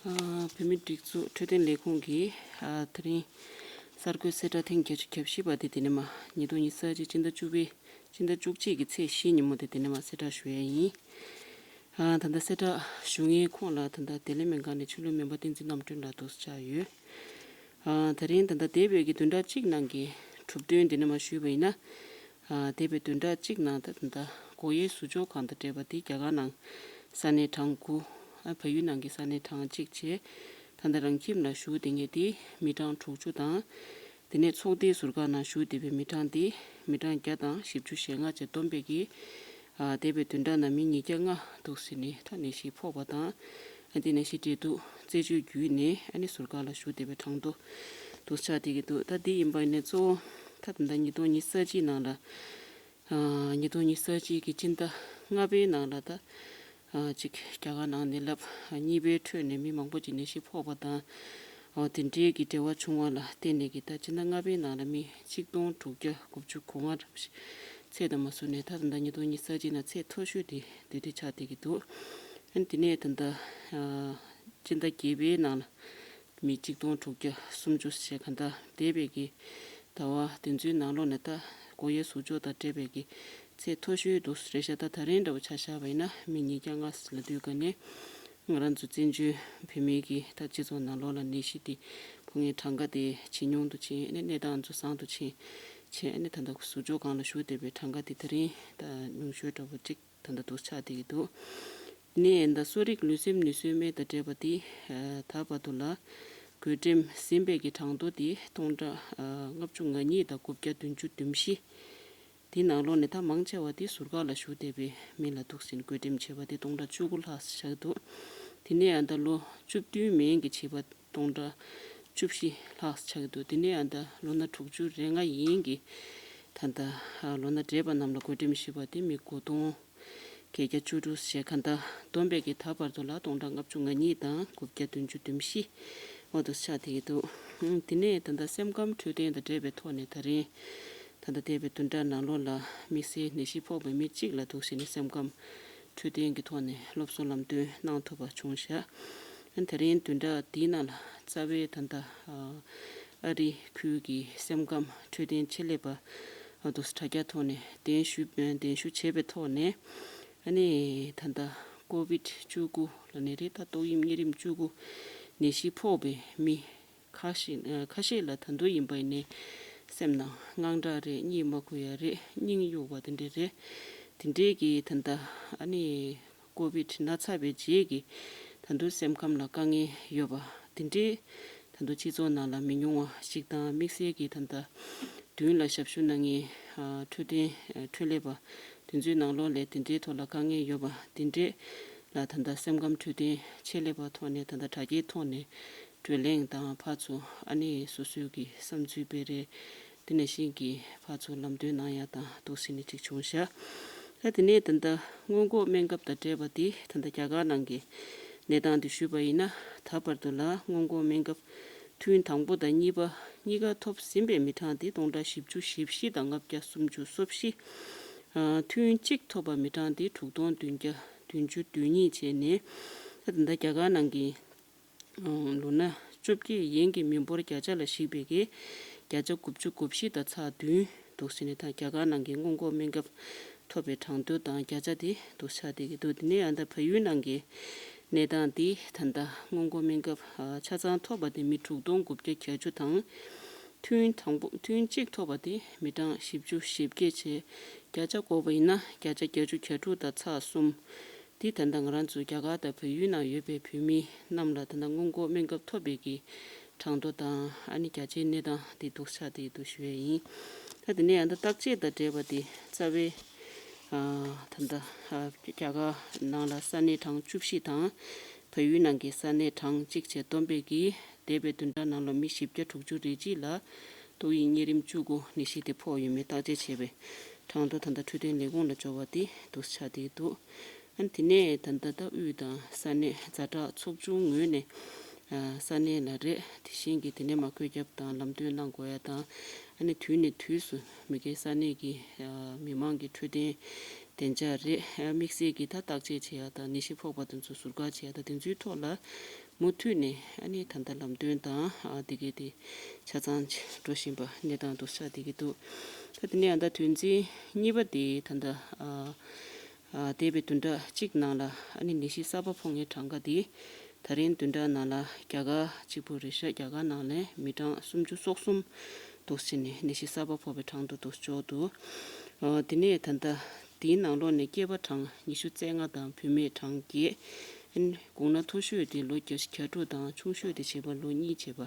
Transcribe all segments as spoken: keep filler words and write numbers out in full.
ཨ། བོད་མིའི་སྒྲིག་འཛུགས་འཕྲོད་བསྟེན་ལས་ཁུངས་ཀྱིས་ཨ། དེ་རིང་གསར་འགོད་གསལ་བསྒྲགས་ཐེངས་བརྒྱད་ཅུ་གྱ་བཞི་པ་དེ་དེ་ནས་མ་ཉིས་སྟོང་ཉི་ཤུ་རྩ་གཅིག་སྤྱི་ཟླ་བཅུ་པའི་སྤྱི་ཟླ་བཅུ་གཅིག་གི་ཚེས་བཞི་ཉིན་མོ་དེ་དེ་ནས་མ་གསལ་བསྒྲགས་ཞུ་ཡས་ཡིན། ཨ། ད་ལྟ་གསལ་བསྒྲགས་ཞུ་མཁན་ཁོང་ལ་ད་ལྟ་བདེ་ལེགས་སྨན་ཁང་ནས་ཆོས་ལུགས་སྨན་པ་བསྟན་འཛིན་རྣམ་གྲོལ་ལགས་འདུག་སེ་ཆགས་ཡོད། ཨ། དེ་རིང་ད་ལྟ་འདས་པའི་གི་བདུན་ཕྲག་གཅིག་ནང་གི་གྲུབ་དོན་འདི་ནས་མ་ཞུས་པ་ཡིན་ན། ཨ། འདས་པའི་བདུན་ཕྲག་གཅིག་ནང་ད་ད་ལྟ་སྒོ་དབྱེའི་ཟུར་འཇོག་ཁང་དང་འབྲེལ་བ་དེ་རྒྱ་གར་ནང་ས་གནས་གྲངས་དགུ། ཨ། བལ་ཡུལ་ནང་གི་ས་གནས་གྲངས་གཅིག་བྱས། ད་ལྟ་རང་ཁྱིམ་ལ་བཞུགས་བསྡད་མཁན་དེ་མི་གྲངས་དྲུག་ཅུ་དང་། དེ་ནས་ཚོགས་སྡེའི་ཟུར་ཁང་ནང་བཞུགས་བསྡད་པའི་མི་གྲངས་དེ་མི་གྲངས་བརྒྱ་དང་བཞི་བཅུ་ཞེ་ལྔ་བཅས་བསྡོམས་པའི་གི། ཨ། འདས་པའི་བདུན་ཕྲག་ནང་མི་ཉིས་བརྒྱ་ལྔ་འདུག་སེ་ནས་ད་ནད་གཞི་ཕོག་པ་དང་། ཨ། དེ་ནད་གཞི་འདྲེས་ལྡོག་རྩད་གཅོད་བརྒྱུད་ནས་ཨ་ནི་ཟུར་ཁང་ལ་བཞུགས་བསྡད་པའི་གྲངས་ཐོ་འདུག་སེ་ཆགས་བསྡད་ཀྱི་འདུག་ད་འདི་ཡིན་པ་ཡིན་ནའི་གཙོ་བོ་ད་ད་ལྟ་ཉིས་སྟོང་ཉི་ཤུ་རྩ་གཅིག་ནང་ལ། ཨ། ཉིས་སྟོང་ཉི་ཤུ་རྩ་གཅིག་གི་སྤྱི་ཟླ་ལྔ་པའི་ནང་ལ་ད། ཨ། ཅིག་རྒྱ་གར་ནང་ནད་རླབས་གཉིས་པའི་ཁྲོད་ནས་མི་མང་པོ་ཅིག་ནད་གཞི་ཕོག་པ་དང་། ཨ། དེ་འབྲེལ་གྱི་འབྲེལ་བ་བྱུང་བ་ལ་བརྟེན་ནས་ཀྱི་ད་སྤྱི་ཟླ་ལྔ་པའི་ནང་ལ་མི་གཅིག་སྟོང་དྲུག་བརྒྱ་དགུ་བཅུ་གོ་ལྔ་ཙམ་ཞིག་ཚེ་དང་མ་ཟུར་ནས་ད་ད་ལྟ་ཉིས་སྟོང་ཉི་ཤུ་རྩ་གཅིག་ནང་ཚད་མཐོ་ཤོས་དེ་དེ་འདྲ་ཆགས་བསྡད་ཀྱི་འདུག་ཨ་ནི་དེ་ནས་ད་ལྟ། ཨ། སྤྱི་ཟླ་བརྒྱད་པའི་ནང་ལ་མི་གཅིག་སྟོང་དྲུག་བརྒྱ་སུམ་ཅུ་ཞེ་གང་ལྟར་འདས་པའི་གི་ཟླ་བ་དེ་ཚོའི་ནང་ལོགས་ནས་ད་སྒོ་དབྱེ་ཟུར་འཇོག་དང་འབྲེལ་བའི་གི་ཚད་མཐོ་ཤོས་དུ་རེད་ཤག་ད་ད་རིང་འདྲ་བོ་ཆ་བཞག་པ་ཡིན་ན་མི་ཉིས་བརྒྱ་ལྔ་ལ་སྡོད་ག་ནས་ང་རང་ཚོ་བཙན་བྱོལ་བོད་མིའི་གི་ད་སྤྱི་ཚོགས་ནང་ལོགས་ལ་ནད་གཞི་དེ་ཕོག་མཁན་གྲངས་ཀ་དེ་ཇེ་ཉུང་དུ་ཕྱིན། ཨ་ནི་གནས་སྟངས་ཚོ་བཟང་དུ་ཕྱིན། ཕྱིན། ཨ་ནི་ད་ལྟ་ཟུར་འཇོག་ཁང་ལ་བཞུགས་བསྡད་པའི་གྲངས་ཀ་དེ་ད་རིང་ད་ཉུང་ཤོས་འདྲ་བོ་གཅིག་ད་ལྟ་འདུག་ཆགས་བསྡད་ཀྱི་འདུག་དེ་ནས་ད་གསོ་རིག་ལུས་སེམས་ནུས་གསོའི་སྨན་དང་འབྲེལ་བ་དེ་ད་བར་དུ་ལ་བགོ་འགྲེམས་ཟིན་པའི་གི་གྲངས་ཐོ་དེ་སྟོང་ཕྲག་ལྔ་བཅུ་ང་གཉིས་དང་དགུ་བརྒྱ་བདུན་ཅུ་དོན་བཞི། དེའི་ནང་ལོགས་ནས་ད་མང་ཆེ་བ་དེ་ཟུར་བཀག་ལ་བཞུགས་བསྡད་པའི་མི་ལ་འདུག་ཟིན་བགོ་འགྲེམས་བྱས་པ་དེ་སྟོང་ཕྲག་བཅུ་དགུ་ལྷག་ཆགས་འདུག་དེ་ནས་ད་ལོ་བཅུ་བདུན་མན་གྱི་བྱིས་པ་སྟོང་ཕྲག་བཅུ་བཞི་ལྷག་ཆགས་འདུག་དེ་ནས་ད་ལོ་ན་དྲུག་ཅུ་རེ་ལྔ་ཡན་གྱི་ད་ལྟ་ལོ་ན་བགྲེས་པ་རྣམས་ལ་བགོ་འགྲེམས་ཞུས་པ་དེ་མི་དགུ་སྟོང་བརྒྱད་བརྒྱ་བཅུ་དྲུག་ཞེ་གང་ལྟར་བསྡོམས་པའི་གི་ད་བར་དུ་ལ་སྟོང་ཕྲག་ལྔ་བཅུ་ང་གཉིས་དང་དགུ་བརྒྱ་བདུན་ཅུ་དོན་བཞི་འོ་དུ་ཆགས་བསྡད་ཀྱི་འདུག་དེ་ནས་ད་ལྟ་སེམས་ཁམས་འཕྲོད་བསྟེན་དང་འབྲེལ་བའི་ཐོག་ནས་ད་རིང་ད་ལྟ་འདས་པའི་བདུན་ཕྲག་ནང་ལོགས་ལ་དམིགས་བསལ་ནད་གཞི་ཕོག་པའི་མི་གཅིག་ལ་འདུག་སེ་ནས་སེམས་ཁམས་འཕྲོད་བསྟེན་གྱི་ཐོག་ནས་སློབ་གསོ་ལམ་སྟོན་གནང་ཐུབ་པ་བྱུང་ཤག་ཨ་ནི་དེ་རིང་བདུན་ཕྲག་འདིའི་ནང་ལ་རྩ་བའི་ད་ལྟ་ཨ་རི་ཁུལ་གྱི་སེམས་ཁམས་འཕྲོད་བསྟེན་ཆེད་ལས་པ་འདུག་སེ་དྲ་རྒྱ་ཐོག་ནས་གདན་ཞུ་གདན་ཞུ་བྱས་པའི་ཐོག་ནས་ཨ་ནི་ད་ལྟ་ཀོ་བིད་བཅུ་དགུ་ལ་ནི་རེད། ད་ཏོག་དབྱིབས་གཉན་རིམས་བཅུ་དགུ་ནད་གཞི་ཕོག་པའི་མི་ཁ་ཤས་ཁ་ཤས་ལ་ད་དུང་ཡིན་པ་ཡིན་ནའི་སེམས་ནང་དངངས་སྐྲག་རེད། གཉིད་མ་ཁུག་ཡ་རེད། སྙིང་གཡོགས་པ་དེ་འདྲ་རེད། དེ་འདྲའི་གི་ད་ལྟ་ཨ་ནི་ཀོ་བིད་ན་ཚར་བའི་རྗེས་ཀྱི་ད་དུང་སེམས་ཁམས་ལ་དཀའ་ངལ་ཡོད་པ་དེ་འདྲའི་ད་དུང་སྤྱི་ཚོགས་ནང་ལ་མི་ཉུང་བ་ཞིག་དང་། དམིགས་བསལ་གྱི་ད་ལྟ་མདུན་ལ་ཞབས་ཞུ་གནང་མཁན་འཕྲོད་བསྟེན་འཕྲོད་ལས་པ་དེ་ཚོའི་ནང་ལོགས་ལ་དེ་འདྲའི་ཐོག་ལ་དཀའ་ངལ་ཡོད་པ་དེ་འདྲའི་ལ་ད་ལྟ་སེམས་ཁམས་འཕྲོད་བསྟེན་ཆེད་ལས་པ་ཐོག་ནས་ད་ལྟ་དྲ་རྒྱའི་ཐོག་ནས་བགྲོ་གླེང་དང་ཕར་ཚུར་ཨ་ནི་སོ་སོའི་གི་བསམ་ཚུལ་སྤེལ་རེས་དེ་ནང་བཞིན་གྱི་ཕར་ཚུར་ལམ་སྟོན་གནང་ཡ་དང་འདུག་སེ་ནས་ཅིག་བྱུང་ཤག་ད་དེ་ནས་ད་ལྟ་སྔོན་འགོག་སྨན་ཁབ་དང་འབྲེལ་བ་དེ་ད་ལྟ་རྒྱ་གར་ནང་གི་གནས་སྟངས་དེ་ཞུས་པ་ཡིན་ན། ད་བར་དུ་ལ་སྔོན་འགོག་སྨན་ཁབ་ཐུན་དང་པོ་དང་གཉིས་པ་གཉིས་ཀ་ཐོབ་ཟིན་པའི་མི་གྲངས་དེ་སྟོང་ཕྲག་བཞི་བཅུ་ཞེ་བཞི་དང་ལྔ་བརྒྱ་སུམ་ཅུ་སོ་བཞི། ཨ། ཐུན་གཅིག་ཐོབ་པ་མི་གྲངས་དེ་དྲུག་སྟོང་བདུན་བརྒྱ་བདུན་ཅུ་དོན་གཉིས་བྱས་ནས། ད་ད་ལྟ་རྒྱ་གར་ནང་གི་ལོ་ན་བཅོ་བརྒྱད་ཡན་གྱི་མི་འབོར་བརྒྱ་ཆ་ལ་གཞིགས་པའི་གི་བརྒྱ་ཆ་དགུ་བཅུ་གོ་བཞི་དང་ཚེག་བདུན་འདུག་སེ་ནས། ད་རྒྱ་གར་ནང་གི་སྔོན་འགོག་སྨན་ཁབ་ཐོབ་པའི་གྲངས་ཐོ་དང་བརྒྱ་ཆ་དེ་འདུག་ཆགས་བསྡད་ཀྱི་འདུག་དེ་ནས་ཡང་ད་བལ་ཡུལ་ནང་གི་གནས་སྟངས་དེ་ད་ལྟ་སྔོན་འགོག་སྨན་ཁབ་ཆ་ཚང་ཐོབ་པ་དེ་མི་དྲུག་སྟོང་དགུ་བརྒྱ་གྱ་བཅུ་དང་། ཐུན་དང་པོ་ཐུན་གཅིག་ཐོབ་པ་དེ་མི་གྲངས་བཞི་བཅུ་ཞེ་བརྒྱད་བྱས། བརྒྱ་ཆ་བགོས་པ་ཡིན་ན་བརྒྱ་ཆ་བརྒྱད་ཅུ་གྱ་དྲུག་དང་ཚེག་གསུམ། དེ་ད་ལྟ་ང་རང་ཚོ་རྒྱ་གར་དང་བལ་ཡུལ་ནང་ཡོད་པའི་བོད་མི་རྣམས་ལ་ད་ལྟ་སྔོན་འགོག་སྨན་ཁབ་ཐོབ་པའི་གི་གྲངས་ཐོ་དང་། ཨ་ནི་རྒྱ་ཆེའི་གནས་སྟངས་དེ་འདུག་ཆགས་བསྡད་ཀྱི་འདུག་ཞུ་ཡས་ཡིན། ད་དེ་ནས་ཡང་ད་བརྟག་དཔྱད་དང་འབྲེལ་བ་དེ་རྩ་བའི་ཨ་ད་ལྟ་ཨ་རྒྱ་གར་ནང་ལ་ས་གནས་གྲངས་བཅུ་བཞི་དང་། བལ་ཡུལ་ནང་གི་ས་གནས་གྲངས་གཅིག་བྱས་བསྡོམས་པའི་གི་འདས་པའི་བདུན་ཕྲག་ནང་ལ་མི་བཞི་བརྒྱ་དྲུག་ཅུ་རེ་གཅིག་ལ་ཏོག་དབྱིབས་གཉན་རིམས་བཅུ་དགུ་ནད་གཞི་དེ་ཕོག་ཡོད་མེད་བརྟག་དཔྱད་བྱས་པའི་གྲངས་ཐོ་ད་ལྟ་འཕྲོད་བསྟེན་ལས་ཁུངས་ལ་འབྱོར་བ་དེ་འདུག་ཆགས་བསྡད་འདུག་ཨ་ནི་དེ་ནས་ད་ལྟ་ད་དབུས་དང་ས་གནས་ཛ་དྲག་ཚོགས་ཆུང་ངོས་ནས་ཨ་ས་གནས་ལ་རེད། དེ་བཞིན་གྱི་དེ་ནས་མ་བཀོད་ཁྱབ་དང་ལམ་སྟོན་གནང་དགོས་ཡ་དང་། ཨ་ནི་དུས་ནས་དུས་སུ་མི་སྒེར་ས་གནས་ཀྱི་ཨ་མི་མང་གི་འཕྲོད་བསྟེན་ བདེ་འཇགས་རེད། དམིགས་བསལ་གྱི་ད་བརྟག་དཔྱད་བྱེད་ཡ་དང་ནད་གཞི་ཕོག་པ་དེ་ཚོ་ཟུར་བཀག་བྱེད་ཡ་དང་དེ་ཚོའི་ཐོག་ལ་མུ་མཐུད་ནས་ཨ་ནི་ད་ལྟ་ལམ་སྟོན་དང་ཨ་དེ་གའི་དེ་ཆ་ཚང་འགྲོ་བཞིན་པ་གནས་སྟངས་འདུག་ཆགས་བསྡད་ཀྱི་འདུག་ད་དེ་ནས་ཨ་ད་དོན་ཚན་གཉིས་པ་དེ་ད་ལྟ་ཨ་ཨ་འདས་པའི་བདུན་ཕྲག་གཅིག་ནང་ལ་ཨ་ནི་ནད་གཞི་གསར་པ་ཕོག་མཁན་གྲངས་ཀ་དེ་ད་རིང་བདུན་ཕྲག་ནང་ལ་རྒྱ་གར་གཅིག་པུ་རེད་ཤག་རྒྱ་གར་ནང་ལ་མི་གྲངས་སུམ་ཅུ་སོ་གསུམ་འདུག་ཕྱིན་ནས་ནད་གཞི་གསར་པ་ཕོག་པའི་གྲངས་ཐོ་འདུག་འཇོག་འདུག་ཨ་དེ་ནས་ད་ལྟ་དེའི་ནང་ལོགས་ནས་སྐྱེས་པ་གྲངས་ཉི་ཤུ་རྩ་ལྔ་དང་བུད་མེད་གྲངས་བརྒྱད། ཨ་ནི་དགུང་ན་མཐོ་ཤོས་དེ་ལོ་བརྒྱད་ཅུ་གྱ་དྲུག་དང་ཆུང་ཤོས་དེ་བྱས་པ་ལོ་གཉིས་བྱས་པ་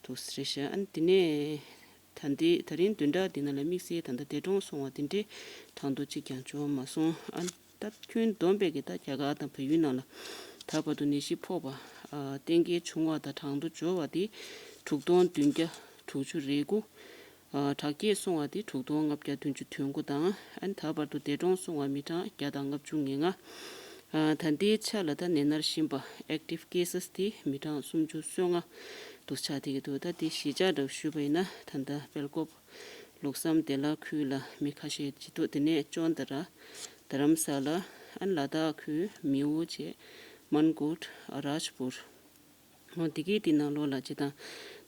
འདུག་རེད་ཤག་ཨ་ནི་དེ་ནས་ད་ལྟའི་ད་རིང་བདུན་ཕྲག་འདི་ནང་ལ་དམིགས་བསལ་ད་ལྟ་འདས་གྲོངས་སོང་བ་དེ་འདྲའི་གྲངས་ཐོ་གཅིག་ཀྱང་འབྱོར་མ་སོང་། ཨ་ནི་ད་ཁྱོན་བསྡོམས་པའི་གི་ད་རྒྱ་གར་དང་བལ་ཡུལ་ནང་ལ་ད་བར་དུ་ནད་གཞི་ཕོག་པ་ཨ་གཏན་འཁེལ་བྱུང་བ་དང་གྲངས་ཐོ་འབྱོར་བ་དེ་དྲུག་སྟོང་བདུན་བརྒྱ་དྲུག་ཅུ་རེ་དགུ། ཨ་དྲག་སྐྱེད་སོང་བ་དེ་དྲུག་སྟོང་ལྔ་བརྒྱ་བདུན་ཅུ་དོན་དགུ་དང་ཨ་ནི་ད་བར་དུ་འདས་གྲོངས་སོང་བ་མི་གྲངས་བརྒྱ་དང་ལྔ་བཅུ་ང་ལྔ། ཨ་ད་ལྟའི་ཆ་ལ་ད་ནད་མནར་བཞིན་པ་ཨེག་ཊིབ་ཀེ་སི་དེ་མི་གྲངས་སུམ་ཅུ་སོ་ལྔ་འདུག་ཆགས་བསྡད་ཀྱི་འདུག་ད་དེ་གཞིས་ཆགས་འདྲ་བོ་ཞུས་པ་ཡིན་ན་ད་ལྟ་སྦེལ་ཀོབ། ལུགས་བསམ་བདེ་བླག་ཁུལ་ལ་མི་ཁ་ཤས་ཅིག་འདུག་དེ་ནས་ཅོན་ཏ་ར། རྡ་རམ་ས་ལ། ཨ་ནི་ལ་དྭགས་ཁུལ་མེའོ་བཅས། མན་གོཊ། རཱཇ་པུར། འོ་དེ་གའི་དེ་ནང་ལོགས་ལ་སྤྱི་བཏང་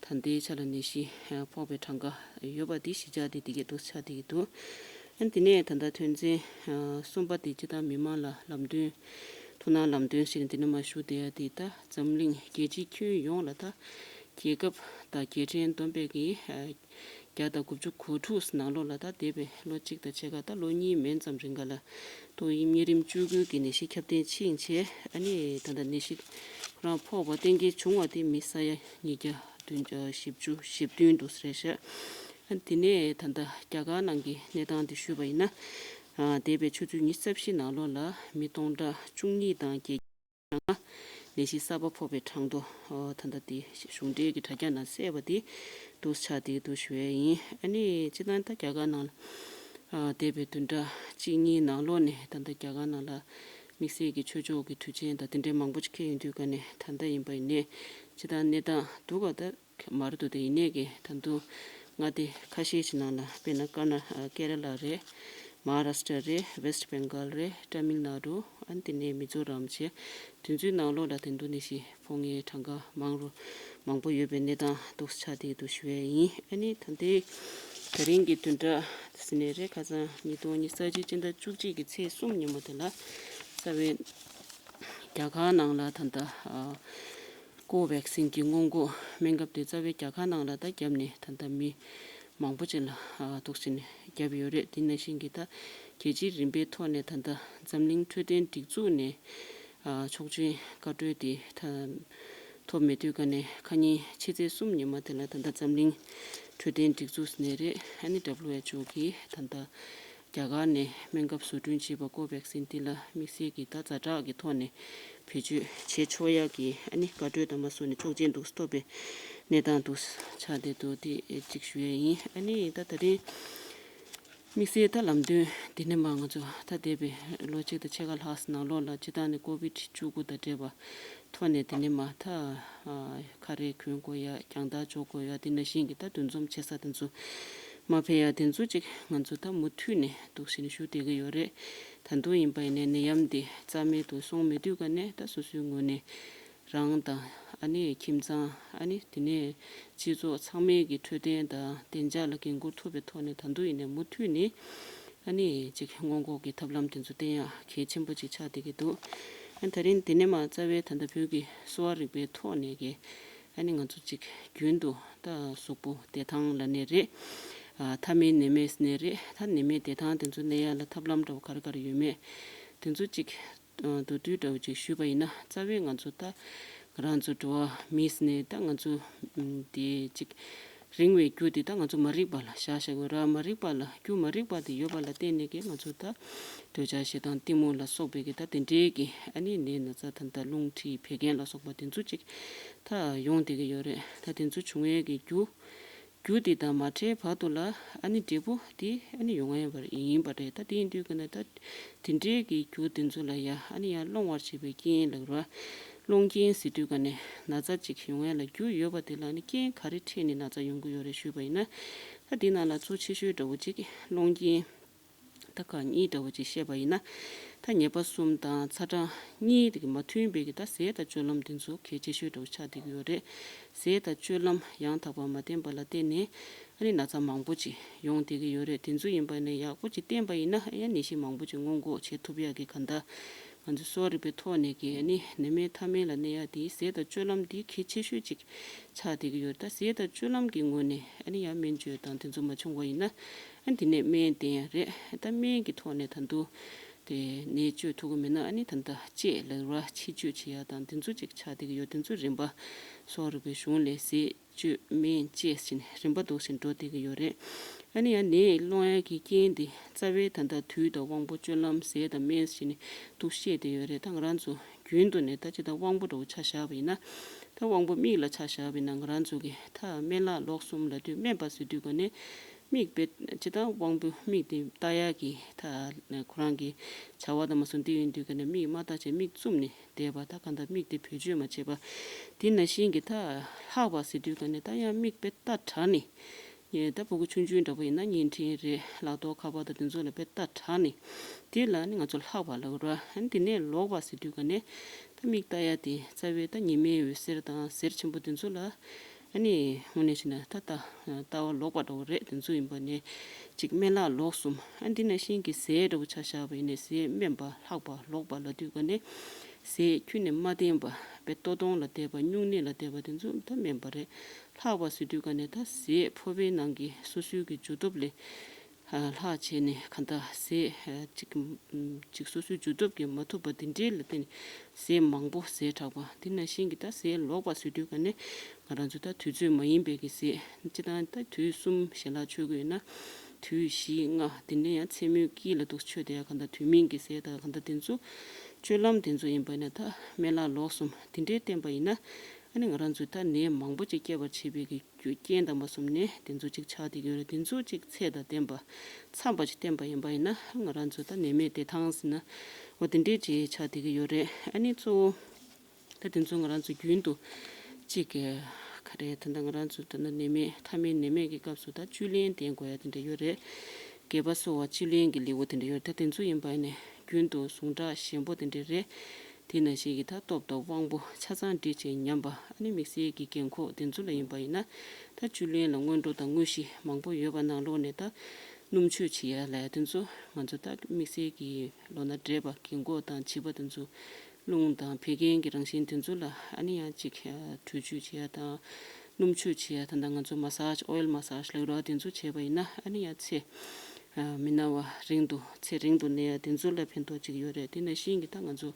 ད་ལྟའི་ཆ་ལ་ནད་གཞི་ཕོག་པའི་གྲངས་ཀ་ཡོད་པ་དེ་གཞིས་ཆགས་དེ་དེ་གའི་འདུག་ཆགས་བསྡད་ཀྱི་འདུག་ཨ་ནི་དེ་ནས་ད་ལྟ་དོན་ཚན་གསུམ་པ་དེ་སྤྱི་བཏང་མི་མང་ལ་ལམ་སྟོན། ཐུགས་སྣང་ལམ་སྟོན་ཞེས་ནས་དེ་ནས་མ་ཞུ་བསྡད་ཡ་དེ་ད་འཛམ་གླིང་རྒྱལ་སྤྱིའི་ཁྱོན་ཡོངས་ལ་ད་རྒྱལ་ཁབ་དང་རྒྱལ་ཕྲན་བསྡོམས་པས་ཀྱི་བརྒྱ་དང་དགུ་བཅུ་གོ་དྲུག་ནང་ལོགས་ལ་ད་འདས་པའི་ལོ་གཅིག་དང་ཕྱེད་ཀ་ད་ལོ་གཉིས་མན་ཙམ་རིང་ག་ལ་ཏོག་དབྱིབས་གཉན་རིམས་བཅུ་དགུ་གི་ནད་གཞི་ཁྱབ་གདལ་ཕྱིན་བྱས་ཨ་ནི་ད་ལྟ་ནད་གཞི་ཁོ་རང་ཕོག་པ་གཏན་འཁེལ་བྱུང་བ་དེ་མི་ས་ཡ་ཉིས་བརྒྱ་བདུན་བརྒྱ་བཞི་བཅུ་ཞེ་བདུན་འདུག་ཟེར་ཤག་ཨ་དེ་ནས་ད་ལྟ་རྒྱ་གར་ནང་གི་གནས་སྟངས་དེ་ཞུས་པ་ཡིན་ན་ཨ་འདས་པའི་ཆུ་ཚོད་ཉི་ཤུ་རྩ་བཞི་ནང་ལོགས་ལ་མི་སྟོང་ཕྲག་བཅུ་གཉིས་དང་བརྒྱད་ནང་ནད་གཞི་གསར་པ་ཕོག་པའི་གྲངས་ཐོ་ཨོ་ད་ལྟ་དེ་གཞུང་འབྲེལ་གྱི་དྲ་རྒྱ་ནང་གསལ་བ་དེ་འདུག་ཆགས་བསྡད་འདུག་ཞུ་ཡས་ཡིན། ཨ་ནི་སྤྱི་བཏང་ད་རྒྱ་གར་ནང་ལ་ཨ་འདས་པའི་བདུན་ཕྲག་གཅིག་གཉིས་ནང་ལོགས་ནས་ད་ལྟ་རྒྱ་གར་ནང་ལ་དམིགས་བསལ་གྱི་ཆོས་ཕྱོགས་ཀྱི་དུས་ཆེན་དང་དེ་འདྲའི་མང་པོ་ཅིག་འཁེལ་ཡོང་དུས་ག་ནས་ད་ལྟ་ཡིན་པ་ཡིན་ནས་སྤྱི་བཏང་གནས་སྟངས་སྡུག་ག་ད། མར་དུ་དེ་ཡིན་ནས་ཀྱི་ད་དུང་མངའ་སྡེ་ཁ་ཤས་ཤིག་ནང་ལ་དཔེར་ན་ཀར་ན་ཀེ་ར་ལ་རེད། མ་ཧཱ་རཱ་ཤི་ཏྲ་རེད། ཝེ་སི་ཊི་བེང་གྷལ་རེད། ཏ་མིལ་ན་ཌུ། ཨ་ནི་དེ་ནས་མི་ཛོ་རམ་བྱས། དེ་ཚོའི་ནང་ལོགས་ལ་དེ་འདུག་ནས་ཤི་ཕོ་ངའི་གྲངས་ཀ་མང་རུ་མང་པོ་ཡོད་པའི་གནས་སྟངས་འདུག་ཆགས་བསྡད་འདུག་ཞུ་ཡས་ཡིན། ཨ་ནི་ད་ལྟའི་ད་རིང་གི་བདུན་ཕྲག་ཟེར་ནས་རེད། ཁ་སང་ཉིས་སྟོང་ཉི་ཤུ་རྩ་གཅིག་སྤྱི་ཟླ་བཅུ་གཅིག་གི་ཚེས་གསུམ་ཉིན་མོ་དེ་ལ་རྩ་བའི་རྒྱ་གར་ནང་ལ་ད་ལྟ་ཨ། ཀོ་ཝེག་སིན་གྱི་སྔོན་འགོག་སྨན་ཁབ་དེ་རྩ་བའི་རྒྱ་གར་ནང་ལ་ད་བརྒྱབ་ནས་ད་ལྟ་མི་མང་པོ་ཅིག་ལ་ཨ་འདུག་སེ་ནས་བརྒྱབ་ཡོད་རེད། དེ་ནང་བཞིན་གྱི་ད་རྒྱལ་སྤྱིའི་རིམ་པའི་ཐོག་ནས་ད་ལྟ་འཛམ་གླིང་འཕྲོད་བསྟེན་སྒྲིག་འཛུགས་ནས་ཨ་ཆོག་མཆན་བཀའ་འཁྲོལ་དེ་ད་ཐོབ་མེད་དུས་ག་ནས་ཁ་ཉིན་ཕྱི་ཚེས་གསུམ་ཉིན་མ་དེ་ལ་ད་ལྟ་འཛམ་གླིང་འཕྲོད་བསྟེན་སྒྲིག་འཛུགས་ཟེར་ནས་རེད། ཨ་ནི་ཌབ་ལིའུ་ཨེཆ་ཨོ་གིས་ད་ལྟ། རྒྱ་གར་ནས་སྨན་ཁབ་བཟོ་སྐྲུན་བྱས་པ་ཀོ་ཝེག་སིན་འདི་ལ་དམིགས་བསལ་གྱི་ད་ཛ་དྲག་གི་ཐོག་ནས་བེད་སྤྱོད་བྱེད་ཆོག་ཡག་གི་ཨ་ནི་བཀའ་འཁྲོལ་དང་མ་སོ་ནས་ཆོག་མཆན་འདུག་སེ་ཐོབ་པའི་གནས་སྟངས་འདུག་ཆགས་བསྡད་འདུག་དེ་གཅིག་ཞུ་ཡས་ཡིན། ཨ་ནི་ད་ད་རིང་དམིགས་བསལ་ད་ལམ་སྟོན་འདི་ནས་མ་ང་ཚོ་ད་འདས་པའི་ལོ་གཅིག་དང་ཕྱེད་ཀ་ལྷག་ཙམ་ནང་ལོགས་ལ་སྤྱི་བཏང་ནས་ཀོ་བིད་བཅུ་དགུ་དང་འབྲེལ་བ་ཐོག་ནས་དེ་ནས་མ་ད་ཁ་རས་གོན་དགོས་ཡ། རྒྱང་ཐག་འཇོག་དགོས་ཡ། དེ་ནང་བཞིན་གྱི་ད་འདུ་འཛོམས་བྱེད་ས་དེ་ཚོ་མ་ཕེབས་ཡ་དེ་ཚོ་ཅིག་ང་ཚོ་ད་མུ་མཐུད་ནས་འདུག་སེ་ནས་ཞུ་བསྡད་ཀྱི་ཡོད་རེད། ད་དུང་ཡིན་པ་ཡིན་ནའི་ནད་ཡམས་འདི་རྩ་མེད་དུ་སོང་མེད་དུས་ག་ནས་ད་སོ་སོའི་ངོས་ནས་རང་དང་ཨ་ནི་ཁྱིམ་ཚང་ཨ་ནི་དེ་ནས་སྤྱི་ཚོགས་ཚང་མའི་གི་འཕྲོད་བསྟེན་དང་བདེ་འཇགས་ལ་འགན་འཁུར་ཐུབ་པའི་ཐོག་ནས་ད་དུང་ཡིན་ནའི་མུ་མཐུད་ནས་ཨ་ནི་ཅིག་སྔོན་འགོག་གི་ཐབས་ལམ་དེ་ཚོ་བསྟེན་ཡག་གལ་ཆེན་པོ་ཅིག་ཆགས་བསྡད་ཀྱི་འདུག་ཨ་ད་རིང་འདི་ནས་མ་རྩ་བའི་ད་ལྟ་བོད་ཀྱི་གསོ་བ་རིག་པའི་ཐོག་ནས་ཀྱི་ཨ་ནི་ང་ཚོ་ཅིག་རྒྱུན་དུ་ད་གཟུགས་པོ་བདེ་ཐང་ལབ་ནའི་རེད། ཨ་མཐའ་མའི་ནད་མེད་ཟེར་ནའི་རེད། ད་ནད་མེད་བདེ་ཐང་དེ་ཚོ་གནས་ཡག་ལ་ཐབས་ལམ་འདྲ་བོ་ག་རེ་ག་རེ་ཡོད་མེད་དེ་ཚོ་ཅིག་ཨ་མདོར་བསྡུས་འདྲ་བོ་ཅིག་ཞུས་པ་ཡིན་ན། རྩ་བའི་ང་ཚོ་ད་ང་རང་ཚོ་འགྲོ་བ་མི་ཟེར་ནའི་ད་ང་ཚོ་ཨམ་དེ་ཅིག་རིང་བའི་རྒྱུ་དེ་ད་ང་ཚོ་མ་རིག་པ་ལ་བཞག་བཞག་གི་ར། མ་རིག་པ་ལ་རྒྱུ་མ་རིག་པ་དེ་ཡོད་པ་ལ་བརྟེན་ནས་ཀྱི་ང་ཚོ་ད་འདོད་ཆགས་ཞེ་སྡང་གཏི་མུག་ལ་སོགས་པའི་གི་ད་དེ་འདྲའི་གི་ཨ་ནི་ནད་ན་ཚ་ད་ད་རླུང་མཁྲིས་བད་ཀན་ལ་སོགས་པ་དེ་ཚོ་ཅིག་ད་ཡོང་བསྡད་ཀྱི་ཡོད་རེད། ད་དེ་ཚོ་བྱུང་བའི་གི་རྒྱུ་རྒྱུ་དེ་དང་མ་བྲལ་བར་དུ་ལ་ཨ་ནི་འབྲས་བུ་དེ་ཨ་ནི་ཡོང་ཡ་ཡིན་པ་རེད། ད་དེ་ཡིན་དུས་ཀ་ནས་ད་དེ་འདྲའི་གི་རྒྱུ་དེ་ཚོ་ལ་ཡ་ཨ་ནི་ཡ་སློང་བར་བྱེད་པའི་རྐྱེན་ལབ་ར། སློང་རྐྱེན་ཟེར་དུས་ཀ་ནས་ན་ཚ་ཅིག་ཡོང་ཡ་ལ་རྒྱུ་ཡོད་པ་དེ་ལ་ཨ་ནི་རྐྱེན་ག་རེ་འཕྲད་ནས་ན་ཚ་ཡོང་གི་ཡོད་རེད་ཞུས་པ་ཡིན་ན། ད་དེ་ནང་ལ་གཙོ་ཆེ་ཤོས་འདྲ་བོ་ཅིག་སློང་རྐྱེན་ ད་ཁག་གཉིས་འདྲ་བོ་ཅིག་བཤད་པ་ཡིན་ན། ད་ཉེས་པ་གསུམ་དང་ཚ་གྲང་གཉིས་དེ་གི་མ་མཐུན་པའི་གི་ད་ཟས་དང་སྤྱོད་ལམ་དེ་ཚོ་གལ་ཆེ་ཤོས་འདྲ་བོ་ཆགས་བསྡད་ཀྱི་ཡོད་རེད། ཟས་དང་སྤྱོད་ལམ་ཡང་དག་པ་མ་བསྟེན་པ་ལ་བརྟེན་ནས་ཨ་ནི་ན་ཚ་མང་པོ་ཅིག་ཡོང་བསྡད་ཀྱི་ཡོད་རེད། དེ་ཚོ་ཡིན་པ་ནས་ཡག་པོ་ཅིག་བསྟེན་པ་ཡིན་ན་ཨ་ཡང་ནད་གཞི་མང་པོ་ཅིག་སྔོན་འགོག་བྱེད་ཐུབ་ཡག་གི་གང་ལྟར་ང་ཚོ་གསོ་བ་རིག་པའི་ཐོག་ནས་ཀྱི་ཨ་ནི་ནད་མེད་ཐ་མལ་ལ་གནས་ཡག་དེ་ཟས་དང་སྤྱོད་ལམ་དེ་གལ་ཆེ་ཤོས་ཅིག་ཆགས་བསྡད་ཀྱི་ཡོད་རེད། ད་ཟས་དང་སྤྱོད་ལམ་གྱི་ངོས་ནས་ཨ་ནི་ཡང་སྨན་བཅོས་དང་དེ་ཚོ་མ་བྱུང་བ་ཡིན་ན། ཨ་དེ་ནས་སྨན་བསྟེན་ཡ་རེད། ད་སྨན་གྱི་ཐོག་ནས་ད་དུང་དེ་ནད་བཅོས་ཐུབ་ཀྱི་མེད་ན་ཨ་ནི་ད་ལྟ་དཔྱད་ལབ་ར་ཕྱི་བཅོས་བྱེད་ཡ་དང་དེ་ཚོ་ཅིག་ཆགས་བསྡད་ཀྱི་ཡོད། དེ་ཚོ་རིམ་པ་གསོ་བ་རིག་པའི་གཞུང་ལས་ཟས་བཅོས་སྨན་བཅས་ཟེར་ནས་རིམ་པ་འདུག་ཟེར་འགྲོ་བསྡད་ཀྱི་ཡོད་རེད། ཨ་ནི་ཡང་ནད་སློང་ཡ་གི་རྐྱེན་དེ་རྩ་བའི་ད་ལྟ་དུས་དང་དབང་པོ་སྤྱོད་ལམ་ཟས་དང་སྨན་ཟེར་ནས་འདུག་བཤད་བསྡད་ཡོད་རེད། ད་ང་རང་ཚོ་རྒྱུན་དུ་ནས་ད་ཅི་ད་དབང་པོ་འདྲ་བོ་ཆ་བཞག་པ་ཡིན་ན། ད་དབང་པོ་མིག་ལ་ཆ་བཞག་པ་ཡིན་ན་ང་རང་ཚོ་གི་ད་སྨན་ལྷག་ལོག་གསུམ་ལབ་དུས་སྨན་པ་ཟེར་དུས་ག་ནས། མིག་དཔེ་ཅི་ལྟར་དབང་པོ་མིག་དེ་ལྟ་ཡག་གི་ད་ཁོ་རང་གི་བྱ་བ་དང་མ་སོང་དེ་ཡིན་དུས་ཀ་ནས་མིག་མ་ལྟ་བྱས་མིག་བཙུམ་ནས་བསྡད་པ། ད་གང་ལྟར་མིག་དེ་བེད་སྤྱོད་མ་བྱེད་པ། དེ་ནང་བཞིན་གྱི་ད་ལྷག་པ་ཟེར་དུས་ཀ་ནས་ད་ཡང་མིག་དཔེ་ལྟ་དྲགས་ནས། ད་ཕྲུ་གུ་ཆུང་ཆུང་འདྲ་པོ་ཡིན་ན་བརྙན་འཕྲིན་རེད། ལག་ཐོག་ཁ་པར་དང་དེ་ཚོ་ལ་དཔེ་ལྟ་དྲགས་ནས། དེ་ལ་ནི་ང་ཚོ་ལྷག་པ་ལབ་ར། ཨ་ནི་དེ་ནས་ལོག་པ་ཟེར་དུས་ཀ་ནས་ད་མིག་ལྟ་ཡག་དེ་རྩ་བའི་ད་ཉི་མའི་འོད་ཟེར་དང་གཟེར་ཆེན་པོ་དེ་ཚོ་ལ། ཨ་ནི་དངོས་གནས་བྱས་ན་ད་ལྟ་ལྟ་བ་ལོག་པ་འདྲ་བོ་རེད། དེ་ཚོ་ཡིན་པ་ནས་ཅིག་སྨན་ལྷག་ལོག་གསུམ། ཨ་འདི་ནང་བཞིན་གྱི་ཟས་འདྲ་བོ་ཆ་བཞག་པ་ཡིན་ནའི་ཟས་སྨན་པ་ལྷག་པ་ལོག་པ་ལབ་དུས་ཀ་ནས་ཟས་ཁྱོན་ནས་མ་བསྟེན་པ་དཔེ་ལྟོ་སྟོང་ལ་བསྡད་པ་སྨྱུང་གནས་ལ་བསྡད་པ་དེ་ཚོ་ད་སྨན་པ་རེད། ལྷག་པ་ཟེར་དུས་ཀ་ནས་ད་ཟས་ཕོར་པའི་ནང་གི་སོ་སོའི་གི་འཇུ་སྟོབས་ལས། ལྷག་བྱས་ནས་གང་ལྟར་ཟས་ཅིག་ཅིག་སོ་སོའི་འཇུ་སྟོབས་ཀྱིས་མ་ཐུབ་པ་དེ་འདྲའི་ལ་བརྟེན་ནས་ཟས་མང་པོ་ཟས་དྲགས་པ། དེ་ནང་བཞིན་གྱི་ད་ཟས་ལོག་པ་ཟེར་དུས་ག་ནས་ང་རང་ཚོ་ད་དུས་ཚོད་མ་ཡིན་པའི་གི་ཟས་སྤྱིར་བཏང་ད་དུས་གསུམ་ཞལ་ལག་མཆོད་ཀྱི་ཡོད་ན་དུས་བཞི་ལྔ་དེ་འདྲའི་ཡང་མཚན་མོའི་དཀྱིལ་ལ་འདུག་མཆོད་དེ་ཡང་གང་ལྟར་དུས་མིན་གྱི་ཟས་དང་གང་ལྟར་དེ་ཚོ་སྤྱོད་ལམ་དེ་ཚོ་ཡིན་པ་ན་ད་སྨན་ལྷག་ལོག་གསུམ་དེ་འདྲའི་བསྟེན་པ་ཡིན་ན། ཨ་ནི་ང་རང་ཚོས་ད་ནད་མང་པོ་ཅིག་སྐྱེད་པར་བྱེད་པའི་གི་རྒྱུ་རྐྱེན་དང་མ་སོམ་ནས་དེ་ཚོ་ཅིག་ཆགས་བསྡད་ཀྱི་ཡོད་རེད། དེ་ཚོ་ཅིག་ཚད་དང་ལྡན་པ་འཚམ་པ་ཅིག་བསྟེན་པ་ཡིན་པ་ཡིན་ན་ང་རང་ཚོ་ད་ནད་མེད་བདེ་ཐང་ཟེར་ན་འོ་དེ་འདྲའི་ཅིག་ཆགས་བསྡད་ཀྱི་ཡོད་རེད། ཨ་ནི་གཙོ་བོ་ད་དེ་ཚོ་ང་རང་ཚོ་རྒྱུན་དུ་ཅིག་ག་རེ་ད་ལྟ་ང་རང་ཚོ་ད་ལྟ་ནད་མེད་ཐ་མའི་ནད་མེད་ཀྱི་སྐབས་སུ་ད་བཅུད་ལེན་བསྟེན་དགོས་ཡ་དེ་འདྲ་ཡོད་རེད། སྒལ་པ་གསོ་བ་བཅུད་ལེན་གྱི་ལེའུ་དེ་འདྲ་ཡོད་རེད། ད་དེ་ཚོ་ཡིན་པ་ཡིན་ནས་རྒྱུན་དུ་ཟུངས་ཁྲག་ཞན་པོ་དེ་འདྲ་རེད། དེ་ནང་བཞིན་གྱི་ད་སྟོབས་དང་དབང་པོ་ཆ་ཚང་སྒྲིལ་བྱས་ཉམས་པ། ཨ་ནི་དམིགས་བསལ་གྱི་རྒན་འཁོགས་དེ་ཚོ་ལ་ཡིན་པ་ཡིན་ན་ད་བཅུད་ལེན་ལ་སྔོན་འགྲོ་དང་དངོས་གཞི་མང་པོ་ཡོད་པ་ནང་ལོགས་ནས་ད་སྣུམ་བཅུད་བྱེད་ཡ་ལ་དེ་ཚོ་ང་ཚོ་ད་དམིགས་བསལ་གྱི་ལོ་ན་བགྲེས་པ་རྒན་འཁོགས་དང་བྱིས་པ་དེ་ཚོ་རླུང་དང་བད་ཀན་གྱི་རང་བཞིན་དེ་ཚོ་ལ་ཨ་ནི་ཡང་ཅིག་དྲོད་བཅུད་བྱེད་ཡ་དང་སྣུམ་བཅུད་བྱེད་ཡ་ད་ད་ང་ཚོ་མ་སཱཇ་ཨོ་ཡལ་མ་སཱཇ་ལབ་རོགས་དེ་ཚོ་བྱས་པ་ཡིན་ན་ཨ་ནི་ཡང་ཚེ་མི་ན་བ་རིང་དུ་ཚེ་རིང་དུ་གནས་ཡ་དེ་ཚོ་ལ་ཕན་ཐོགས་ཅིག་ཡོད་རེད། དེ་ནང་བཞིན་གྱི་ད་ང་ཚོ་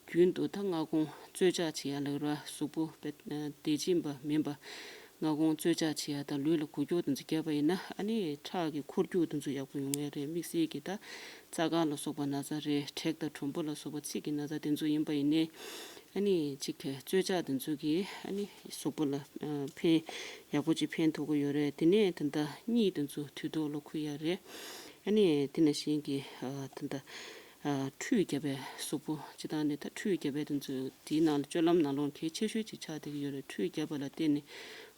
རྒྱུན་དུ་ད་སྔ་དགོང་རྩོལ་བཅག་བྱེད་ཡ་ལབ་ར་གཟུགས་པོ་བདེ་སྐྱིད་པ་མིན་པ་སྔ་དགོང་རྩོལ་བཅག་བྱེད་ཡ་དང་ལུས་ལ་འགུལ་སྐྱོད་དེ་ཚོ་བརྒྱབ་པ་ཡིན་ན་ཨ་ནི་ཁྲག་གི་འཁོར་རྒྱུག་དེ་ཚོ་ཡག་པོ་ཡོང་ཡ་རེད། དམིགས་བསལ་གྱི་ད་རྩ་དཀར་ལ་སོགས་པ་ན་ཚ་རེད། མཁྲེགས་དང་གྲུམ་བུ་ལ་སོགས་པ་ཚིགས་ཀྱི་ན་ཚ་དེ་ཚོ་ཡིན་པ་ཡིན་ནའི་ཨ་ནི་ཅིག་རྩོལ་བཅག་དེ་ཚོ་གིས་ཨ་ནི་གཟུགས་པོ་ལ་ཕན་ཡག་པོ་ཅིག་ཕན་ཐོགས་ཀྱི་ཡོད་རེད། དེ་ནས་ད་ལྟ་གཉིད་དེ་ཚོ་དུས་ཐོག་ལ་ཁུག་ཡ་རེད། ཨ་ནི་དེ་ནང་བཞིན་གྱི་ད་ལྟ་ཁྲུས་བརྒྱབ་པའི་གཟུགས་པོ་སྤྱིར་བཏང་ནས་ད་ཁྲུས་བརྒྱབ་པའི་དེ་ཚོ་དེའི་ནང་ལ་སྤྱོད་ལམ་ནང་ལོགས་གལ་ཆེ་ཤོས་ཅིག་ཆགས་བསྡད་ཀྱི་ཡོད་རེད། ཁྲུས་བརྒྱབ་པ་ལ་བརྟེན་ནས་